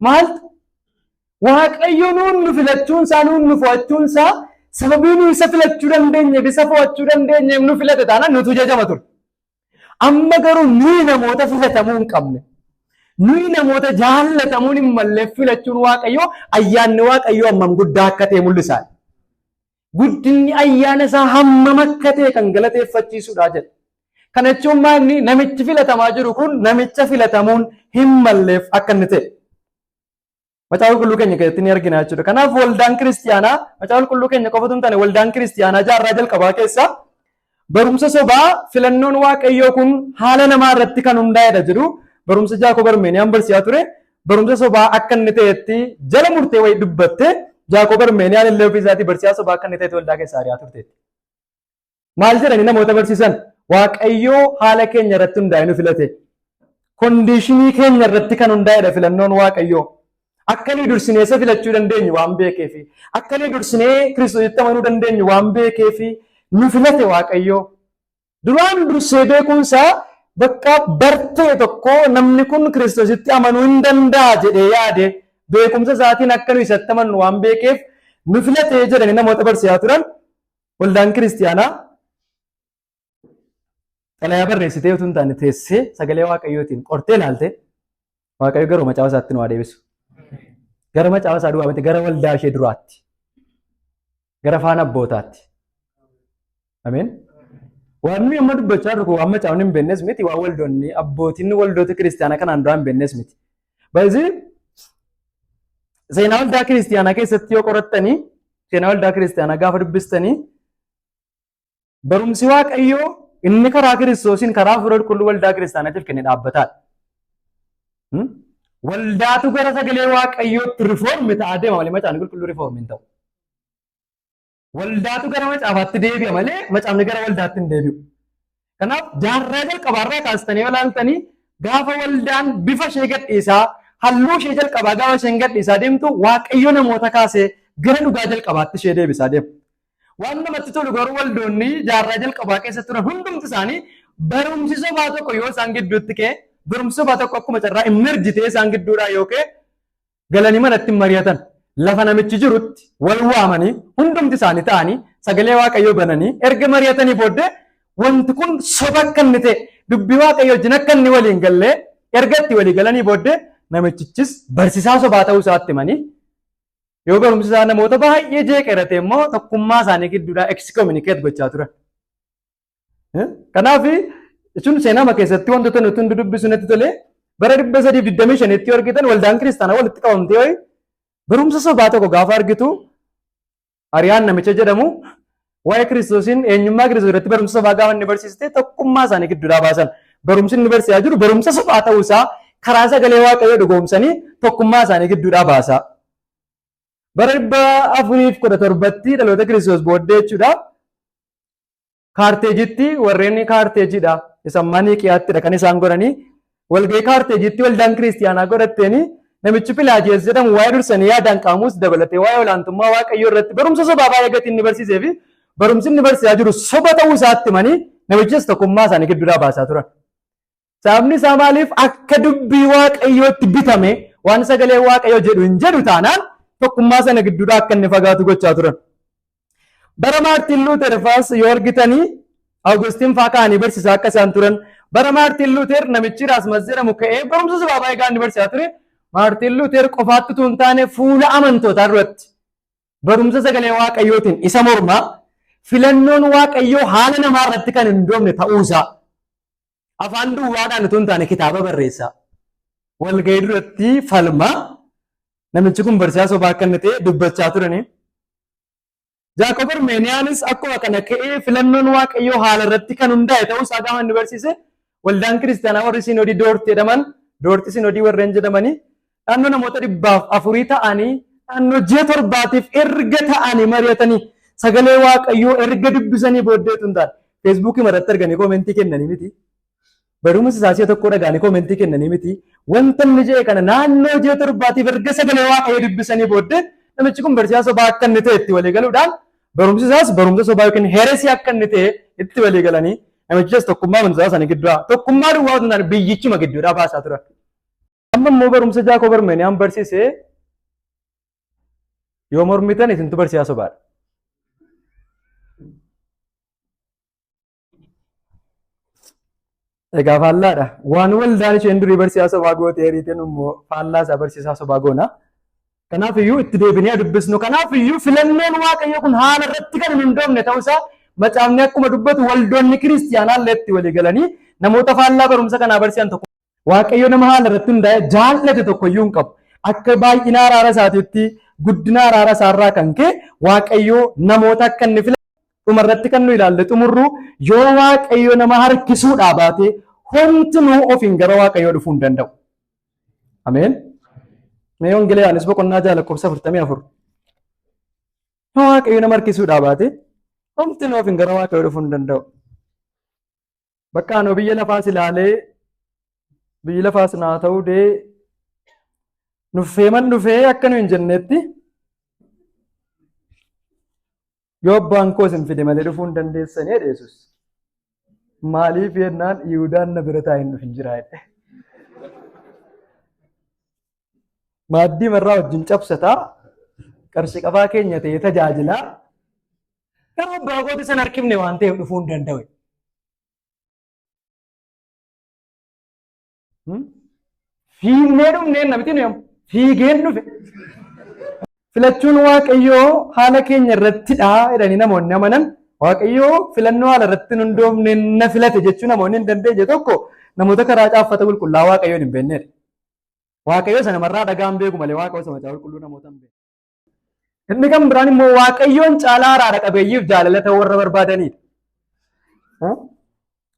Maaltu? Waaqayyo nuun nu filachuun isaa nuun nu fo'achuun isaa sababii nu isa filachuu dandeenyeef isa fo'achuu dandeenyeef nu filate taanaan nutu jajama ture. Amma garuu nuyi namoota filatamuu hin qabne. Nuyi namoota jaallatamuun hin malleef filachuun Waaqayyoo ayyaanni Waaqayyoo hammam guddaa akka ta'e mul'isa. Guddinni ayyaana isaa hammam akka ta'e kan galateeffachiisudha jedha. Kana jechuun maalni namichi filatamaa jiru kun namicha filatamuun hin malleef akka inni ta'e. Macaafa qulqulluu keenya keessatti ni argina jechuudha. Kanaaf waldaan kiristiyaanaa macaafa qulqulluu keenya qofatu hin taane waldaan kiristiyaanaa jaarraa jalqabaa keessa barumsa sobaa filannoon Waaqayyoo kun haala namaa irratti kan hundaa'edha jedhu barumsa Jaakoob Armeeniyaan barsiisaa ture. Barumsa sobaa akka inni ta'etti jala murtee wayii dubbatte Jaakoob Armeeniyaan illee ofii isaatii barsiisaa sobaa akka inni ta'etti waldaa keessaa ari'aa turteetti. Maal jedhanii namoota barsiisan? Waaqayyoo haala keenya irratti hundaa'ee nu filate. Condition keenya irratti kan hundaa'edha filannoon Waaqayyoo. Akka nuyi dursinee isa filachuu dandeenyu waan beekeefi, akka nuyi dursinee Kiristoositti amanuu dandeenyu waan beekeefi nu filate Waaqayyoo. Duraan dursee beekuunsaa bakka bartee tokko namni kun Kiristoositti amanuu hin danda'a jedhee yaade beekumsa isaatiin akka nuyi isatti amannu waan beekeef nu filate jedhanii namoota barsiisaa turan. Waldaan kiristiyaanaa xalayaa barreessitee utuu hin taane teessee sagalee Waaqayyootiin qortee ilaalte Waaqayyo garuu macaafa isaatti nu haa deebisu. Gara macaafa isaa duwwaa miti gara waldaa ishee duraatti. Gara faana abbootaatti. Ameen. Waan nuyi amma dubbachaa jirru kun waan macaafni hin beeknes miti waan waldoonni abbootiin waldoota kiristiyaanaa kanaan duraa hin beeknes miti. Baay'ee seenaa waldaa kiristiyaanaa keessatti yoo qorattanii seenaa waldaa kiristiyaanaa gaafa dubbistanii barumsi Waaqayyoo inni karaa Kiristoosiin karaa Hafuura Qulqulluu waldaa kiristiyaanaatiif kenne dhaabbataadha. Waldaatu gara sagalee Waaqayyootti reform ta'aa deema malee macaafni qulqulluu reform hin ta'u. Waldaatu gara macaafaatti deebi'a malee macaafni gara waldaatti hin deebi'u. Kanaaf jaarraa jalqabaarraa kaastanii ilaaltanii gaafa waldaan bifa ishee gadhiisaa halluu ishee jalqabaa gaafa isheen gadhiisaa deemtu Waaqayyo namoota kaasee gara dhugaa jalqabaatti ishee deebisaa deema. Waan namatti tolu garuu waldoonni jaarraa jalqabaa keessa turan hundumti isaanii barumsi sobaa tokko yoo isaan gidduutti ka'e barumsi sobaa tokko akkuma carraa emerge ta'ee isaan gidduudhaa yoo ka'e galanii manatti hin mari'atan. Lafa namichi jirutti wal waamanii hundumti isaanii ta'anii sagalee Waaqayyoo bananii erga mari'atanii booddee wanti kun soba akka inni ta'e dubbii Waaqayyoo wajjin akka inni waliin gallee erga itti walii galanii booddee namichichis barsiisaa sobaa ta'uu isaatti himanii yoo barumsi isaa namoota baay'ee jeeqeera ta'e immoo tokkummaa isaanii gidduudhaa excommunicate gochaa turan. Kanaaf jechuun seenaa keessatti wantoota nuti hundi dubbisu natti tole bara 325tti yoo argitan waldaan kiristaanaa walitti qabamtee wayi barumsa sobaa tokko gaafa argitu Ariyaan namicha jedhamu waa'ee Kiristoosiin eenyummaa Kiristoos irratti barumsa sobaa gaafa inni barsiiste tokkummaa isaanii gidduudhaa baasan. Barumsi inni barsiisaa jiru barumsa sobaa ta'uu isaa karaa sagalee Waaqayyoo dhugoomsanii tokkummaa isaanii gidduudhaa baasaa. Bara 417tti dhaloota Kiristoos booddee jechuudha. Kaarteejitti warreen Kaarteejiidha. Isa ammaa Niiqiyaattidha kan isaan godhanii. Walgahii Kaarteejitti waldaan kiristiyaanaa godhatteeni namichi Pilaajees jedhamu waa'ee dursanii yaadaan qaamuus dabalatee waa'ee olaantummaa Waaqayyoo irratti barumsa sobaa baay'ee gatii inni barsiisee fi barumsi inni barsiisaa jiru soba ta'uu isaatti himanii namichas tokkummaa isaanii gidduudhaa baasaa turan. Sababni isaa maaliif akka dubbii Waaqayyootti bitame waan sagalee Waaqayyoo jedhu hin jedhu taanaan tokkummaa sana gidduudhaa akka inni fagaatu gochaa turan. Bara Maartiin Luuter faas yoo argitanii Awugustiin faa ka'anii barsiisaa akka isaan turan. Bara Maartiin Luuter namichi Raasmas jedhamu ka'ee barumsa sobaa baay'ee gaarii barsiisaa ture. Maartiin Luuter qofaatti utuu hin taane fuula amantootaa duratti barumsa sagalee Waaqayyootiin isa mormaa filannoon Waaqayyoo haala namaa irratti kan hin hundoofne ta'uusaa afaan duwwaadhaan utuu hin taane kitaaba barreessaa. Walgahii duratti falmaa namichi kun barsiisaa sobaa akka inni ta'e dubbachaa turanii. Jaaqob Armeeniyaanis akkuma kana ka'ee filannoon Waaqayyoo haala irratti kan hundaa'e ta'uu isaa gaafa inni barsiise waldaan kiristaanaa warri Sinoodii Doorti jedhaman, Doorti Sinoodii warreen jedhamanii naannoo namoota 400 ta'anii naannoo ji'a 7tiif erga ta'anii mari'atanii sagalee Waaqayyoo erga dubbisanii booddeetu hin taane Feesbuukii irratti arganii koomentii kennanii miti. Barumsa isaa si'a tokko dhaga'anii koomentii kennanii miti. Wanta inni jedhe kana naannoo ji'a 7tiif erga sagalee Waaqayyoo dubbisanii booddee namichi kun barsiisaa sobaa akka inni ta'e itti walii galuudhaan barumsi isaas barumsa sobaa yookiin heresii akka inni ta'e itti walii galanii namichas tokkummaa amantaa isaanii gidduudhaa tokkummaa duwwaa otoo hin taane biyyichuma gidduudhaa baasaa turan. Amma immoo barumsa Jaakoob Armeeniyaan barsiise yoo mormitan isintu barsiisaa sobaadha. Egaa faallaadha. Waan waldaan isheen durii barsiisaa sobaa gootee ariiteen immoo faallaa isaa barsiisaa sobaa goona. Kanaaf iyyuu itti deebinee dubbisnu. Kanaaf iyyuu filannoon Waaqayyoo kun haala irratti kan hin hundoofne ta'uusaa macaafni akkuma dubbatu waldoonni kiristiyaanaa illee itti walii galanii namoota faallaa barumsa kanaa barsiisan tokko. Waaqayyo nama haala irratti hundaa'e jaallate tokko iyyuu hin qabu. Akka baay'ina araara isaatiitti guddina araara isaarraa kan ka'e Waaqayyo namoota akka inni filate dhumarratti kan nu ilaalle xumurru yoo Waaqayyo nama harkisuudhaa baate homtinuu ofiin gara Waaqayyoo dhufuu hin danda'u. Ameen. Mee Wangeela Yohaannis boqonnaa 6 lakkoofsa 44. Yoo Waaqayyo nama harkisuudhaa baate homtinuu ofiin gara Waaqayyoo dhufuu hin danda'u. Bakka anoo biyya lafaas ilaalee biyyi lafaas naa ta'uu dee nuffeeman dhufee akka nu hin jennetti yoo abbaan koo isin fide malee dhufuu hin dandeessanii jedhe Yesuus. Maaliif jennaan Yihudaan na bira taa'ee hin dhufin jira jedhe. Maaddii marraa wajjin cabsataa qarshii qabaa keenya ta'ee tajaajilaa garuu abbaa kooti san harkifne waan ta'eef dhufuu hin danda'u. Fiignee dhufneen namti nuyi amma fiigeen dhufe. Filachuun Waaqayyoo haala keenya irrattidha jedhanii namoonni amanan Waaqayyoo filannoo haala irratti hin hundoofne na filate jechuu namoonni hin dandeenye tokko namoota karaa caaffata qulqullaa'aa Waaqayyoon hin beeknedha. Waaqayyoo sana namarraa dhagaan beeku malee Waaqayyoo sana macaafa qulqulluu namoota hin beeku. Inni kan biraan immoo Waaqayyoon caalaa araara qabeeyyiif jaalala ta'uu warra barbaadanidha.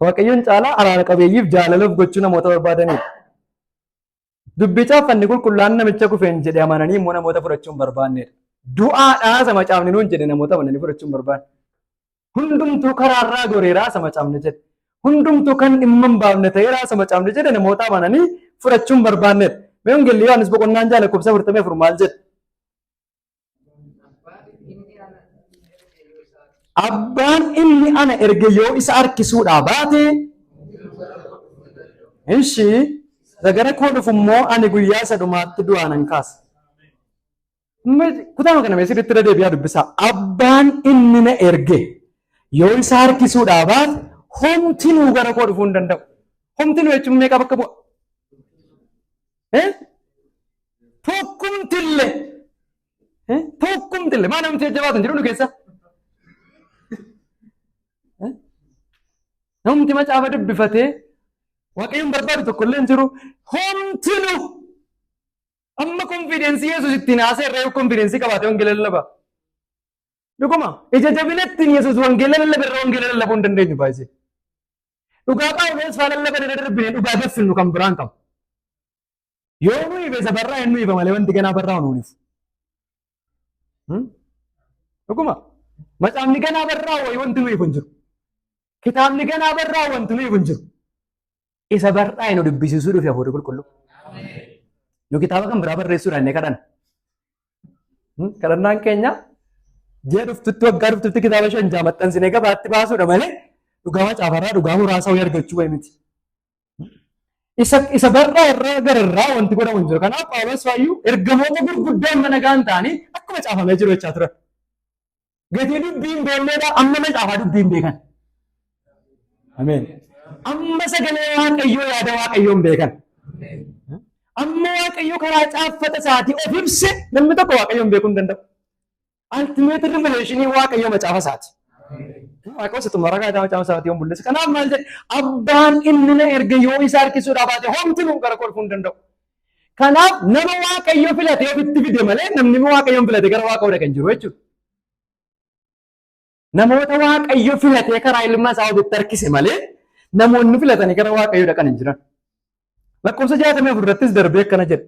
Waaqayyoon caalaa araara qabeeyyiif jaalala of gochuu namoota barbaadanidha. Dubbii caaffanni qulqullaa'aan namicha kufeen jedhe amananii immoo namoota fudhachuu hin barbaannedha. Du'aadhaa isa macaafni nuun jedhe namoota amananii fudhachuu hin barbaanne. Hundumtuu karaarraa goreeraa isa macaafni jedhe. Hundumtuu kan dhimma hin baafne ta'eeraa isa macaafni jedhe namoota amananii fudhachuu hin barbaannedha. Mee Wangeelli Yohaannis boqonnaan 6 lakkoofsa 44 maal jedhe? Abbaan inni ana erge yoo isa harkisuudhaa baate, ishii isa gara koo dhufu immoo ani guyyaa isa dhumaatti du'aa nan kaasa. Kutaama kana mee sirriitti irra deebi'aa dubbisaa. Abbaan inni na erge yoo isa harkisuudhaa baate homtinuu gara koo dhufuu hin danda'u. Homtinuu jechuun meeqa bakka bu'a? Tokkumtillee. Tokkumtillee. Maa namni jajjabaatan jiru nu keessa? Namni macaafa dubbifatee Waaqayyoon barbaadu tokkollee hin jiru. Homtinuu. Amma konfiidensii Yesuus ittiin haasa'e irraa yoo konfiidensii qabaate wangeela lallaba. Dhuguma ija jabina ittiin Yesuus wangeela lallabe irraa wangeela lallabuu hin dandeenyu baay'isee. Dhugaa Phaawulos faa lallaban irra darbine dhugaa gaffinnu kan biraan qabu. Yoo nu ife isa barraa hin nu ifa malee wanti ganaa barraa nu ifu. Dhuguma. Macaafni ganaa barraa wayii wanti nuyi kun jiru. Kitaabni ganaa barraa wanti nuyi kun jiru. Isa barraa nu dubbisiisuu dhufe Hafuurri Qulqulluu. Nu kitaaba kan biraa barreessuudhaan inni kadhanna. Kadhannaan keenya ji'a dhuftutti waggaa dhuftutti kitaaba 5 maxxansinee gabaatti baasuudha malee dhugaa macaafarraa dhugaa muraasa wayii argachuu wayi miti. Isa barraa irraa gararraa wanti godhamu hin jiru. Kanaaf Phaawulos faayyuu ergamoota gurguddoo mana gaan ta'anii akkuma caafamee jiru jechaa turan. Gatii dubbii hin beekneedha amma macaafaa dubbii hin beekan. Ameen. Amma sagalee Waaqayyoo yaada Waaqayyoo hin beekan. Amma Waaqayyo karaa caaffata isaatii of ibse namni tokko Waaqayyoon beekuu hin danda'u. Ultimate revelation Waaqayyo macaafa isaati. Waaqayyo isa xumura karaa macaafa isaatii yoon mul'ise. Kanaaf maal jedhe abbaan inni na erge yoo isa harkisuudhaaf baate homtinuu gara koo dhufuu hin danda'u. Kanaaf nama Waaqayyo filatee ofitti fide malee namni Waaqayyoon filate gara Waaqayyoo dhaqan jiru jechuudha. Namoota Waaqayyo filatee karaa ilma isaa ofitti harkise malee namoonni filatanii gara Waaqayyoo dhaqan hin jiran. Lakkoofsa 64 irrattis darbee akkana jedha.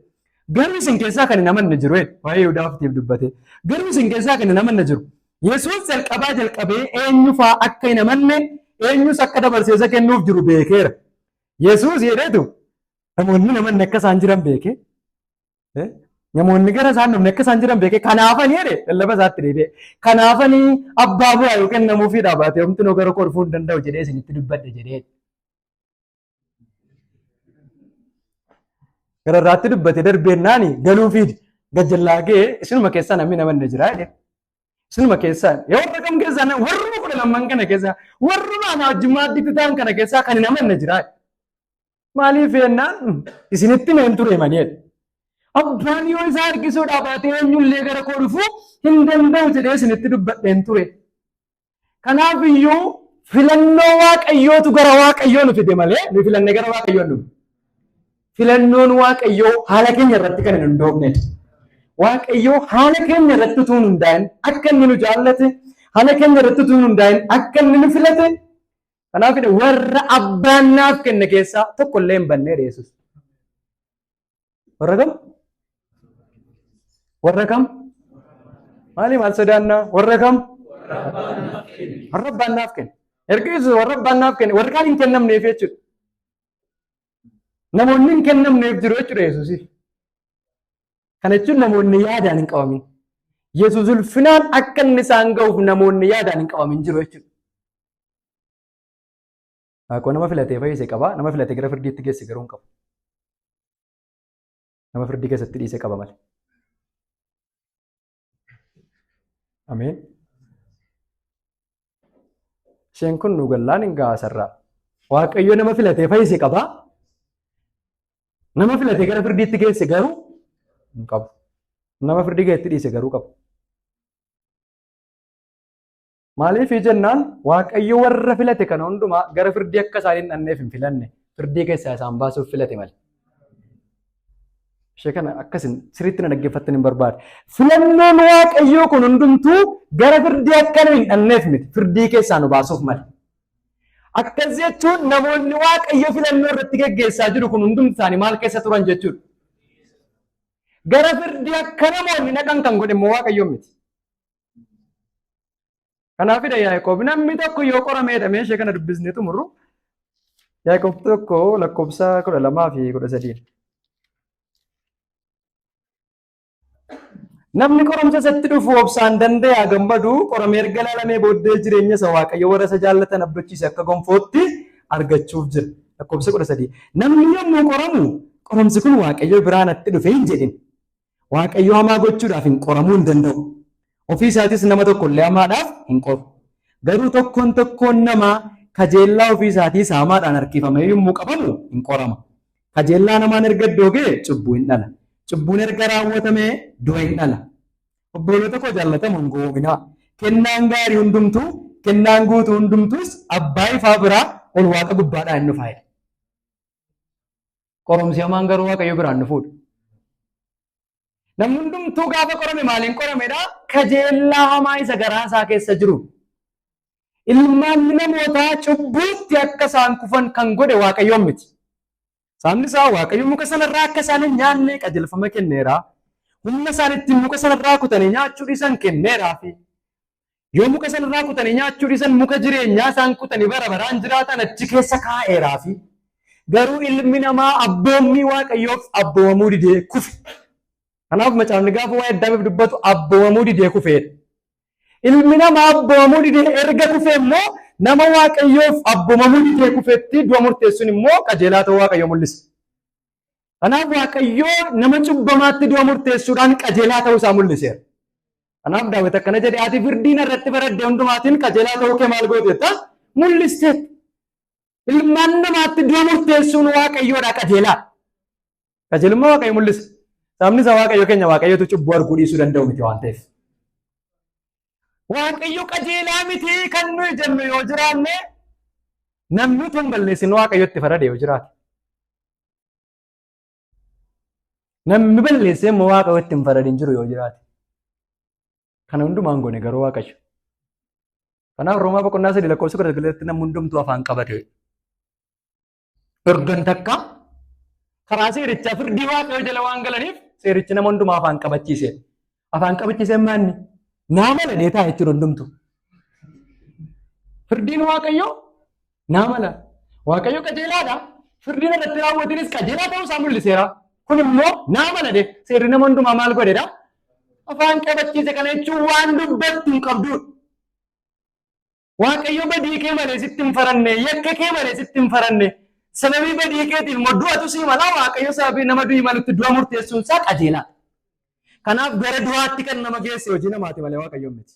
Garuu isin keessaa kan hin amanne jiru jedhe. Waa'ee Yihudaafitiif dubbate. Garuu isin keessaa kan hin amanne jiru. Yesuus jalqabaa jalqabee eenyu fa'aa akka hin amanne eenyus akka dabarsee isa kennuuf jiru beekeera. Yesuus jedheetu namoonni hin amanne akka isaan jiran beekee namoonni gara isaan dhufne akka isaan jiran beekee kanaafanii jedhe lallaba isaatti deebi'e. Kanaafanii abbaa bu'aa yoo kennamuufii dhaabaate homtinuu gara koo dhufuu hin danda'u jedhee isinitti dubbadhe jedhee. Gararraatti dubbate darbeennaani galuu fiidi. Gajjallaa ga'ee isinuma keessaa namni namanne jira jedhe. Isinuma keessaa yoo warra kam keessaa warruma 12 kana keessaa warruma ana wajjin maaddiitti ta'an kana keessaa kan hin amanne jira. Maaliif jennaan isinitti meen ture malee. Abbaan yoo isaa harkisuudhaaf baatee eenyullee gara koo dhufuu hin danda'u jedhee isinitti dubbadheen ture. Kanaaf iyyuu filannoo Waaqayyootu gara Waaqayyoo nu fide malee nu filannee gara Waaqayyoo nu. Filannoon Waaqayyoo haala keenya irratti kan hin hundoofnedha. Waaqayyoo haala keenya irratti utuu hin hundaa'in akka inni nu jaallate, haala keenya irratti utuu hin hundaa'in akka inni nu filate. Kanaaf warra abbaan naaf kenne keessaa tokko illee hin banneedha Yesuus. Warra kam? Warra kam? Maali maal sodaannaa? Warra kam? Warra abbaan naaf kenne. Erga Yesuus warra abbaan naaf kenne warri kaan hin kennamneef jechuudha. Namoonni hin kennamneef jiru jechuudha Yesuusiif. Kana jechuun namoonni yaadaan hin qabamin. Yesuus ulfinaan akka inni isaan ga'uuf namoonni yaadaan hin qabamin jiru jechuudha. Waaqoo nama filatee fayyise qaba, nama filatee gara firdiitti geesse garuu hin qabu. Nama firdii keessatti dhiise qaba malee. Ameen. Isheen kun nu gallaan hin ga'a sarraa. Waaqayyo nama filatee fayyise qaba. Nama filatee gara firdiitti geesse garuu hin qabu. Nama firdii keessatti dhiise garuu qaba. Maaliif jennaan Waaqayyo warra filate kana hundumaa gara firdii akka isaan hin dhanneef hin filanne. Firdii keessaa isaan baasuuf filate malee. Ishee kana akkasin sirriitti na dhaggeeffattan hin barbaade. Filannoon Waaqayyoo kun hundumtuu gara firdii akka nu hin dhanneef miti. Firdii keessaa nu baasuuf malee. Akkas jechuun namoonni Waaqayyo filannoo irratti geggeessaa jiru kun hundumti isaanii maal keessa turan jechuudha. Gara firdii akka namoonni dhaqan kan godhe immoo Waaqayyoon miti. Kanaafidha Yaaqoob namni tokko yoo qorameedha mee ishee kana dubbisnee xumurru. Yaaqoob 1 lakkoofsa 12 fi 13. Namni qoramsa isatti dhufu obsaan danda'e haa gammadu, qoramee erga ilaalamee booddee jireenya isa Waaqayyo warra isa jaallatan abdachiise akka gonfootti argachuuf jira. Lakkoofsa 13. Namni yommuu qoramu qoramsi kun Waaqayyo biraa natti dhufe hin jedhin. Waaqayyo hamaa gochuudhaaf hin qoramuu hin danda'u. Ofii isaatis nama tokko illee hamaadhaaf hin qoru. Garuu tokkoon tokkoon namaa kajeellaa ofii isaatii isa hamaadhaan harkifamee yommuu qabamu hin qorama. Kajeellaan hamaan erga iddoo ga'e cubbuu hin dhala. Cubbuun erga raawwatamee du'a hin dhala. Obboloota koo jaallatamoo hin gowwoominaa. Kennaan gaarii hundumtuu, kennaan guutuu hundumtuus abbaa ifaa biraa ol waaqa gubbaadhaa hin dhufa jedhe. Qorumsi hamaan garuu Waaqayyo biraan dhufuudha. Namni hundumtuu gaafa qorame maaliin qoramedha? Kajeellaa hamaa isa garaa isaa keessa jiru. Ilmaan namootaa cubbuutti akka isaan kufan kan godhe Waaqayyoon miti. Sababni isaa Waaqayyo muka sanarraa akka isaan hin nyaanne qajeelfama kenneera. Humna isaan ittiin muka sanarraa kutanii nyaachuu dhiisan kenneeraafi. Yoo muka sanarraa kutanii nyaachuu dhiisan muka jireenyaa isaan kutanii bara baraan jiraatan achi keessa kaa'eeraafi. Garuu ilmi namaa abboommii Waaqayyoof abboomamuu didee kufe. Kanaaf macaafni gaafa waa'ee Addaamiif dubbatu abboomamuu didee kufeedha. Ilmi namaa abboomamuu didee erga kufee immoo nama Waaqayyoof abboomamuu didee kufetti du'a murteessuun immoo qajeelaa ta'uu Waaqayyoo mul'isa. Kanaaf Waaqayyoo nama cubbamaatti du'a murteessuudhaan qajeelaa ta'uu isaa mul'iseera. Kanaaf Daawit akkana jedhe, ati firdii narratti faradde hundumaatiin qajeelaa ta'uu kee maal gooteetta? Mul'isteetta. Ilmaan namaatti du'a murteessuun Waaqayyoodha qajeelaa. Qajeelummaa Waaqayyo mul'isa. Sababni isaa Waaqayyo keenya Waaqayyotu cubbuu arguu dhiisuu danda'u miti waan ta'eef. Waaqayyo qajeelaa miti kan nuyi jennu yoo jiraanne, namni utuu hin balleessin Waaqayyotti farade yoo jiraate. Namni balleessee immoo Waaqayyotti hin faradin jiru yoo jiraate. Kana hundumaan goone garuu Waaqayyo. Kanaaf Roomaa boqonnaa 3 lakkoofsa 19tti namni hundumtuu afaan qabate. Ergan takka karaa seerichaa firdii Waaqayyoo jala waan galaniif seerichi nama hundumaa afaan qabachiise. Afaan qabachiisee maanni naa mala deetaa jechuudha hundumtu. Firdiin Waaqayyoo naa mala. Waaqayyo qajeelaadha. Firdiin irratti raawwatinis qajeelaa ta'uu isaa mul'iseera. Kun immoo naa mala de seerri nama hundumaa maal godhedha? Afaan qabachiise. Kana jechuun waan dubbattu hin qabdudha. Waaqayyo badii kee malee sitti hin faranne, yakka kee malee sitti hin faranne. Sababii badii keetiif immoo du'atu sii mala. Waaqayyo sababii nama du'i malutti du'a murteessuun isaa qajeelaa. Kanaaf gara du'aatti kan nama geesse hojii namaati malee Waaqayyo miti.